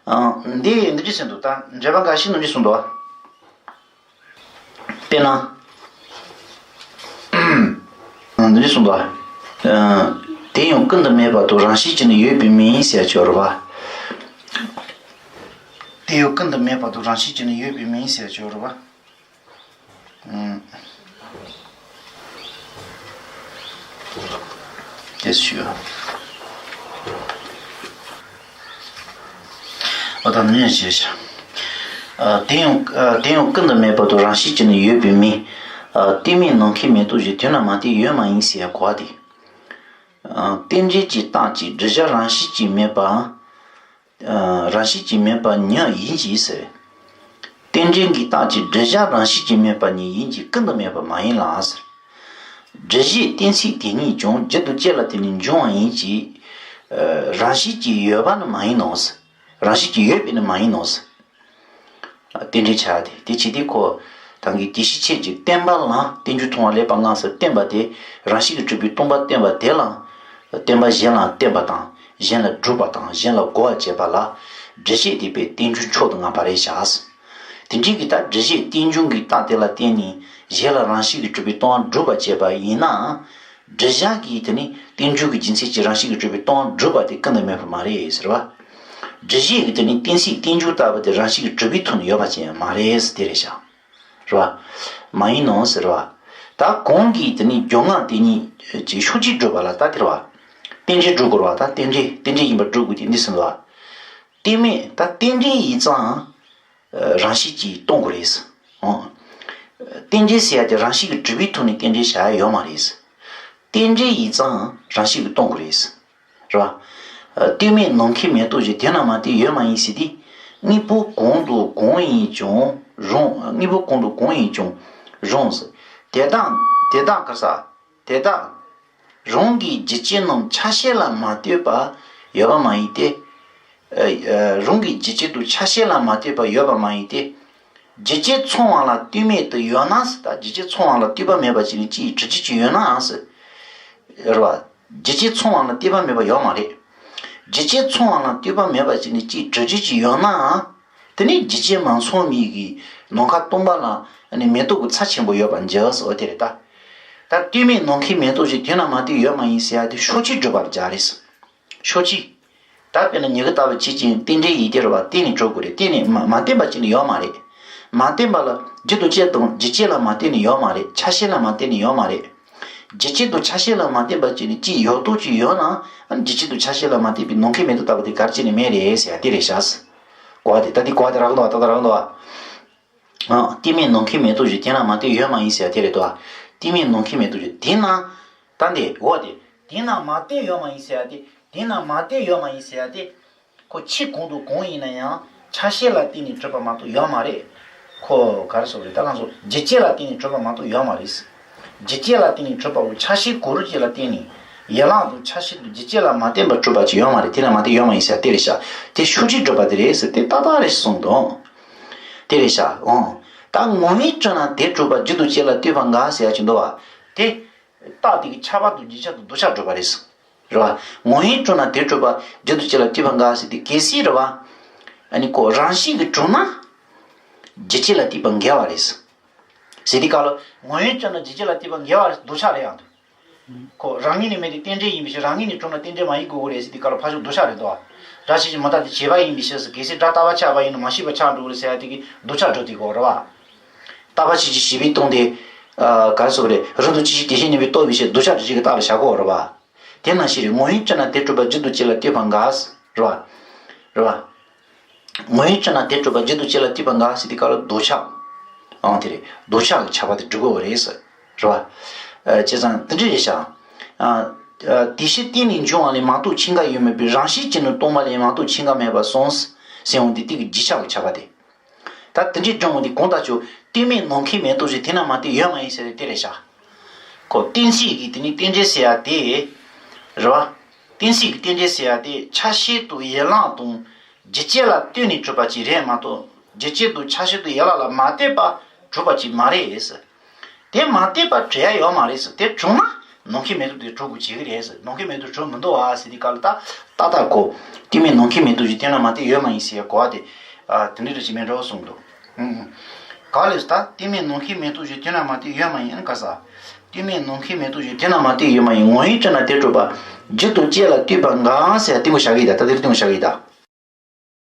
ཨ། འདི་འདི་འདྲས་ཟེར་འདུག་ད་འགྲེལ་པ་འགའ་ཞིག་འདི་འདྲས་གསུངས་འདུག་དཔེར་ན། འདི་འདྲས་གསུངས་འདུག་ཨ། དེ་ཡང་ཀུན་ཏུ་མེད་པ་དང་རང་བཞིན་གྱིས་ནི་ཡོད་པའི་མིང་ཟེར་ཆོག་རེད་བ། དེ་ཡང་ཀུན་ཏུ་མེད་པ་དང་རང་བཞིན་གྱིས་ནི་ཡོད་པའི་མིང་ཟེར་ཆོག་རེད་བ། ཨུམ། དེ་ཞུ། ཨ་ད་ནི་ཞེས་བྱ། ཨ་དེ་ཡང་ཨ་དེ་ཡང་ཀུན་ཏུ་མེད་པ་དང་རང་བཞིན་གྱིས་ནི་ཡོད་པའི་མིང་། ཨ་ལྟོས་མེད་ནམ་མཁའི་མེ་ཏོག་བཞིན་དེ་ན་མ་བལྟས་ཡོད་མ་ཡིན་ཟེར་ཡ་གོ་བ་དེ། ཨ་རྟེན་འབྲེལ་གྱི་རྟགས་ཀྱིས་བསྒྲུབ་བྱ་རང་བཞིན་གྱིས་མེད་པ། ཨ་རང་བཞིན་གྱིས་མེད་པ་ཉིད་ཡིན་གྱི་ཟེར། རྟེན་འབྲེལ་གྱི་རྟགས་ཀྱིས་བསྒྲུབ་བྱ་རང་བཞིན་གྱིས་མེད་པ་ཉིད་ཡིན་གྱི་ཀུན་ཏུ་མེད་པ་མ་ཡིན་ལ་ཟེར། སྒྲུབ་བྱེད་གཏན་ཚིགས་དེ་ཉིད་ཀྱང་རྒྱུ་དང་རྐྱེན་ལ་བརྟེན་ནས་འབྱུང་བ་ཡིན་གྱི། ཨ་རང་བཞིན་གྱིས་ཡོད་པ་ནི་མ་ཡིན་ནོ་ཟེར། རང་བཞིན་གྱིས་ཡོད་པས་ནི་མ་ཡིན་ནོ་ཟེར། རྟེན་འབྲེལ་བྱ་སྟེ་དེ་བྱེད་དུས་ཁོ། ད་གིན་དེ་བཞིན་ཁྱེད་ཀྱིས་བསྟན་པ་ལ་རྟེན་འབྱུང་མཐོང་བ་ལེགས་པར་མངའ་ཟེར་བསྟན་པ་དེ་རང་བཞིན་གྱིས་གྲུབ་པའི་སྟོང་པ་བསྟན་པ་དེ་ལ། བསྟན་པ་གཞན་ལ་བསྟན་པ་དང་གཞན་ལ་སྒྲུབ་པ་དང་གཞན་ལ་གོ་བར་བྱེད་པ་ལ་སྒྲུབ་བྱེད་དེ་དཔེ་རྟེན་འབྱུང་མཆོག་ཏུ་མངའ་བ་རེད་བཞག་དེ་འདྲའི་གི་ད་སྒྲུབ་བྱེད་རྟེན་འབྱུང་གི་རྟགས་དེ་ལ་བརྟེན་ནས་གཞན་ལ་རང་བཞིན་གྱིས་གྲུབ་པའི་སྟོང་པ་སྒྲུབ་པར་བྱེད་པ་ཡིན་ན། སྒྲུབ་བྱ་གི་དེ་ནི་རྟེན་འབྱུང་གི་རྒྱུ་མཚན་གྱིས་རང་བཞིན་གྱིས་གྲུབ་པའི་སྟོང་པ་སྒྲུབ་པ་དེ་ཀུན་ཏུ་མེད་པ་མ་རེད་ཟེར་བ། སྒྲུབ་བྱེད་ཀྱི་དེ་ནི་གཏན་ཚིགས་རྟེན་འབྱུང་ལྟ་བུ་དེ་རང་བཞིན་གྱིས་གྲུབ་པའི་ཐོག་ནས་ཡོད་པ་ཅན་མ་རེད་ཟེར་དེ་རེད་བཞག་རེད་བ། མ་ཡིན་ནོ་ཟེར་བ། ད་གོང་གི་དེ་ནི་སྦྱོར་ངག་དེ་གཉིས་ཀྱི་ཤུགས་ཀྱིས་སྒྲུབ་པ་ལ་ད་དེ་རེད་བ། རྟེན་འབྲེལ་སྒྲུབ་དགོས་རེད་བ། ད་རྟེན་འབྲེལ་རྟེན་འབྲེལ་ཡིན་པར་སྒྲུབ་དགོས་ཀྱི་འདི་ཟེར་བ། རྟེན་མེད་ད་རྟེན་འབྲེལ་ཡིན་ཙང་རང་བཞིན་གྱིས་སྟོང་དགོས་རེད། ཨང་། རྟེན་འབྲེལ་ཟེར་ཡ་དེ་རང་བཞིན་གྱིས་གྲུབ་པའི་ཐོག་ནས་རྟེན་འབྲེལ་བྱ་ཡ་ཡོད་མ་རེད། རྟེན་འབྲེལ་ཡིན་ཙང་རང་བཞིན་གྱིས་སྟོང་དགོས་རེད། རེད་བ། ལྟོས་མེད་ནམ་མཁའི་མེ་ཏོག་བཞིན་དེ་ན་མ་དེ་ཡོད་མ་ཡིན་ཟེར་དུས། དངོས་པོ་གང་དང་གང་ཡིན་ཀྱང་རུང་། དངོས་པོ་གང་དང་གང་ཡིན་ཀྱང་རུང་ཟེར། དེ་དག་དེ་དག་ག་ས། དེ་དག་རང་གི་རྒྱུ་ཅན་རྣམས་ཆ་ཤས་ལ་མ་ལྟོས་པར་ཡོད་པ་མ་ཡིན་ཏེ། ཨ། ཨ། རང་གི་རྒྱུ་ཅན་དུ་ཆ་ཤས་ལ་མ་ལྟོས་པར་ཡོད་པ་མ་ཡིན་ཏེ། རྒྱུ་ཅན་ཚང་བ་ལ་ལྟོས་མེད་དུ་ཡོད་ན་ཟེར། ད་རྒྱུ་ཅན་ཚང་བ་ལ་ལྟོས་པ་མེད་པ་ཅིག་ནི་ཅིའི་གྲུབ་ཀྱི་ཅིག་ཡོད་ནའང་ཟེར། རེད་བ། རྒྱུ་ཅན་ཚང་བ་ལ་ལྟོས་པ་མེད་པ་ཡོད་མ་རེད། རྒྱུ་ཅན་ཚང་བ་ལ་ལྟོས་པ་མེད་པ་ཅིག་ནི་ཅིའི་གྲུབ་ཀྱི་ཅིག་ཡོད་ནའང་། དེ་ནི་རྒྱུ་ཅན་མ་ཚང་མིན་གྱི་ནམ་མཁའ་སྟོང་པ་ལ་ནི་མེ་ཏོག་གི་ཚྭ་ཆེན་པོ་ཡོད་པར་འགྱུར་ཟེར་བ་དེ་རེད་ད། ད་ལྟོས་མེད་ནམ་མཁའི་མེ་ཏོག་བཞིན་དེ་ན་མ་དེ་ཡོད་མ་ཡིན་ཟེར་ཡ་དེ་ཕྱོགས་གཅིག་སྒྲུབ་པར་བྱ་རེད། ཕྱོགས་གཅིག་ད་དཔེར་ན་མྱུ་གུ་ལྟ་བུ་ཅིག་ཅིག་རྟེན་འབྲེལ་ཡིན་དེ་རེད་བ། བརྟེན་ནས་གྲུབ་དགོས་རེད། བརྟེན་ནས་མ་མ་བརྟེན་པ་ཅིག་ནི་ཡོད་མ་རེད། མ་བརྟེན་པ་ལ་རྒྱུ་དང་རྐྱེན་དང་རྒྱུ་རྐྱེན་ལ་མ་བརྟེན་ནས་ཡོད་མ་རེད། ཆ་ཤས་ལ་མ་བརྟེན་ནས་ཡོད་མ་རེད། རྒྱུ་རྐྱེན་དང་ཆ་ཤས་ལ་མ་བརྟེན་པ་ཅིག་ནི་ཅིག་ཡོད་དོ་ཅིག་ཡོད་ན། རྒྱུ་རྐྱེན་དང་ཆ་ཤས་ལ་མ་བརྟེན་པའི་ནམ་མཁའི་མེ་ཏོག་ལྟ་བུ་དེ་ག་རེ་བྱས་ནས་མེད་རེད་ཟེར་ཡ་དེ་རེད་ཤག་གོ་བ་དེ་ད་དེ་གོ་བ་དེ་རག་འདུག་བ། ཏག་ཏག་རག་འདུག་བ། ཨ། རྟེན་མེད་ནམ་མཁའི་མེ་ཏོག་བཞིན་དེ་ན་མ་དེ་ཡོད་མ་ཡིན་ཟེར་ཡ་དེ་རེད་དོ། རྟེན་མེད་ནམ་མཁའི་མེ་ཏོག་བཞིན་དེ་ན། ད་འདི་འོ་དེ། དེ་ན་མ་དེ་ཡོད་མ་ཡིན་ཟེར་ཡ་དེ། དེ་ན་མ་དེ་ཡོད་མ་ཡིན་ཟེར་ཡ་དེ། ཁོ་ཆོས་གང་དང་གང་ཡིན་ན་ཡང་ཆ་ཤས་ལ་བརྟེན་ནས་གྲུབ་པ་མ་གཏོགས་ཡོད་མ་རེད། ཁོ་ག་རེ་ཟེར་རེད། ད་ང་ཚོ་རྒྱུ་རྐྱེན་ལ་བརྟེན་ནས་གྲུབ་པ་མ་གཏོགས་ཡོད་མ་རེད། རྒྱུ་རྐྱེན་ལ་བརྟེན་ནས་གྲུབ་པ་བོ་ཆ་ཤས་གང་རུང་ཅིག་ལ་བརྟེན་ནས། ཡན་ལག་དང་ཆ་ཤས་དང་རྒྱུ་རྐྱེན་ལ་མ་བརྟེན་པར་གྲུབ་པ་ཅིག་ཡོད་མ་རེད། དེ་ན་མ་དེ་ཡོད་མ་ཡིན་ཟེར་དེ་རེད་ཤག་དེ་ཕྱོགས་གཅིག་སྒྲུབ་པ་དེ་རེད་ཟེར་དེ་ཏག་ཏག་རེད་གསུངས་འདུག་དེ་རེད་ཤག་འོང་། ད་ངོ་བོས་གྲུབ་ན་དེ་གྲུབ་པ་རྒྱུ་དང་རྐྱེན་ལ་ལྟོས་པ་འགལ་ཟེར་ཡ་ཅིག་འདུག་བ། དེ། རྟགས་དེ་གི་ཁྱབ་པ་དང་རྗེས་ཁྱབ་དང་ལྡོག་ཁྱབ་སྒྲུབ་པ་རེད། རེད་བ། ངོ་བོས་གྲུབ་ན་དེ་གྲུབ་པ་རྒྱུ་དང་རྐྱེན་ལ་ལྟོས་པ་འགལ་ཟེར་དེ་གལ་སྲིད་རེད་བ། ཨ་ནི་ཁོ་རང་བཞིན་གྱིས་གྲུབ་ན། རྒྱུ་རྐྱེན་ལ་ལྟོས་པ་འགལ་བ་རེད། ཟེར་དུས་སྐབས་ལ་ངོ་བོས་གྲུབ་ན་རྒྱུ་རྐྱེན་ལ་ལྟོས་པ་འགལ་བ་རེད། ལྡོག་ཁྱབ་རེད་ཡང་། ཁོ་རང་ངོས་ནས་མེད་དེ་རྟེན་འབྲེལ་ཡིན་པའི་ཕྱིར། རང་ངོས་ནས་གྲུབ་ན་རྟེན་འབྲེལ་མ་ཡིན་དགོས་ཀྱི་རེད་ཟེར་དུས་སྐབས་ལ་ཕར་ཕྱོགས་ལྡོག་ཁྱབ་རེད་དོ། སྒྲ་ཆོས་ཅན་མི་རྟག་སྟེ་བྱས་པ་ཡིན་པའི་ཕྱིར་ཟེར། གལ་སྲིད་སྒྲ་རྟག་པ་ཆགས་པ་ཡིན་ན་མ་ཤེས་པ་ཆགས་འགྲོ་གི་རེད་ཟེར་ཡ་དེ་གིས་ལྡོག་ཁྱབ་འགྲོ་དེ་གོ་རེད་བ། རྟག་པ་ཆོས་ཅན་བྱས་པའི་སྟོང་དེ། ཨ། ག་རེ་ཟེར་དགོས་རེད། རང་དང་ཆོས་ཅན་དེ་བཞིན་གནས་པའི་རྟོགས་པའི་ཕྱིར་ལྡོག་ཁྱབ་འགྲོ་བྱེད་ཀྱི་རྟགས་ལ་བཞག་གོ་རེད་བ། དེ་ནང་བཞིན་རེད། ངོ་བོས་གྲུབ་ན་དེ་གྲུབ་པ་རྒྱུ་དང་རྐྱེན་ལ་ལྟོས་པ་འགལ། རེད་བ། རེད་བ། ངོ་བོས་གྲུབ་ན་དེ་གྲུབ་པ་རྒྱུ་དང་རྐྱེན་ལ་ལྟོས་པ་འགལ་ཟེར་དུས་སྐབས་ལ་ལྡོག་ཁྱབ། ཨང་། དེ་རེད། ལྡོག་ཁྱབ་ཀྱི་ཁྱབ་པ་དེ་སྒྲུབ་དགོས་པ་རེད་ཟེར། རེད་བ། ཨ། བྱས་ཙང་དེ་འདྲ་རེད་ཤག་ཨ། ཨ། དེ་ཕྱིར་བརྟེན་ནས་འབྱུང་བ་ལས་མ་གཏོགས་ཆེས་འགའ་ཡོད་མོད་པའི་རང་བཞིན་གྱིས་ནི་སྟོང་པ་ལས་མ་གཏོགས་ཆེས་འགའ་མེད་པར་གསུངས། ཟེར་འོང་དུས་དེ་གི་རྗེས་ཁྱབ་ཀྱི་ཁྱབ་པ་དེ། ད་དེ་འདྲའི་སྒྲུབ་འོང་དུས་གང་ལྟར་ཀྱང་ལྟོས་མེད་ནམ་མཁའི་མེ་ཏོག་བཞིན་དེ་ན་མ་དེ་ཡོད་མ་ཡིན་ཟེར་དེ་རེད་ཤག་ཁོ་གཏན་ཚིགས་ཀྱི་དེ་ནི་རྟེན་འབྲེལ་ཟེར་ཡ་དེ། རེད་བ། གཏན་ཚིགས་ཀྱི་རྟེན་འབྲེལ་ཟེར་ཡ་དེ་ཆ་ཤས་དང་ཡན་ལག་དང་རྒྱུ་རྐྱེན་ལ་ལྟོས་ནས་གྲུབ་པ་ཅིག་རེད་མ་གཏོགས། རྒྱུ་རྐྱེན་དང་ཆ་ཤས་དང་ཡན་ལག་ལ་མ་ལྟོས་པར་གྲུབ་པ་ཅིག་མ་རེད་ཟེར། དེ་མ་ལྟོས་པར་གྲུབ་ཡ་ཡོད་མ་རེད་ཟེར། དེ་གྲུབ་ན་ནམ་མཁའི་མེ་ཏོག་དེ་གྲུབ་དགོས་བྱེད་ཀྱི་རེད་ཟེར། ནམ་མཁའི་མེ་ཏོག་གྲུབ་མི་འདུག་བ་ཟེར་དུས་སྐབས་ལ་ད་ཏག་ཏག་གོ། ལྟོས་མེད་ནམ་མཁའི་མེ་ཏོག་བཞིན་དེ་ན་མ་དེ་ཡོད་མ་ཡིན་ཟེར་གོ་བ་དེ། ཨ། དེ་འདྲའི་འདྲ་ཅིག་མེད་འགྲོ་གསུངས་འདུག་ཨུ། ཨུ། ག་ལས་ད་ལྟོས་མེད་ནམ་མཁའི་མེ་ཏོག་བཞིན་དེ་ན་མ་དེ་ཡོད་མ་ཡིན་ག་ས། ལྟོས་མེད་ནམ་མཁའི་མེ་ཏོག་བཞིན་དེ་ན་མ་དེ་ཡོད་མ་ཡིན། ངོ་བོས་གྲུབ་ན་དེ་གྲུབ་པ་རྒྱུ་དང་རྐྱེན་ལ་ལྟོས་པ་འགལ་ཟེར་ཡ་དེ་གོ་བཞག་གི་ཡིན་ད། ད་དེ་རེད། དེ་གོ་བཞག་གི་ཡིན་ད།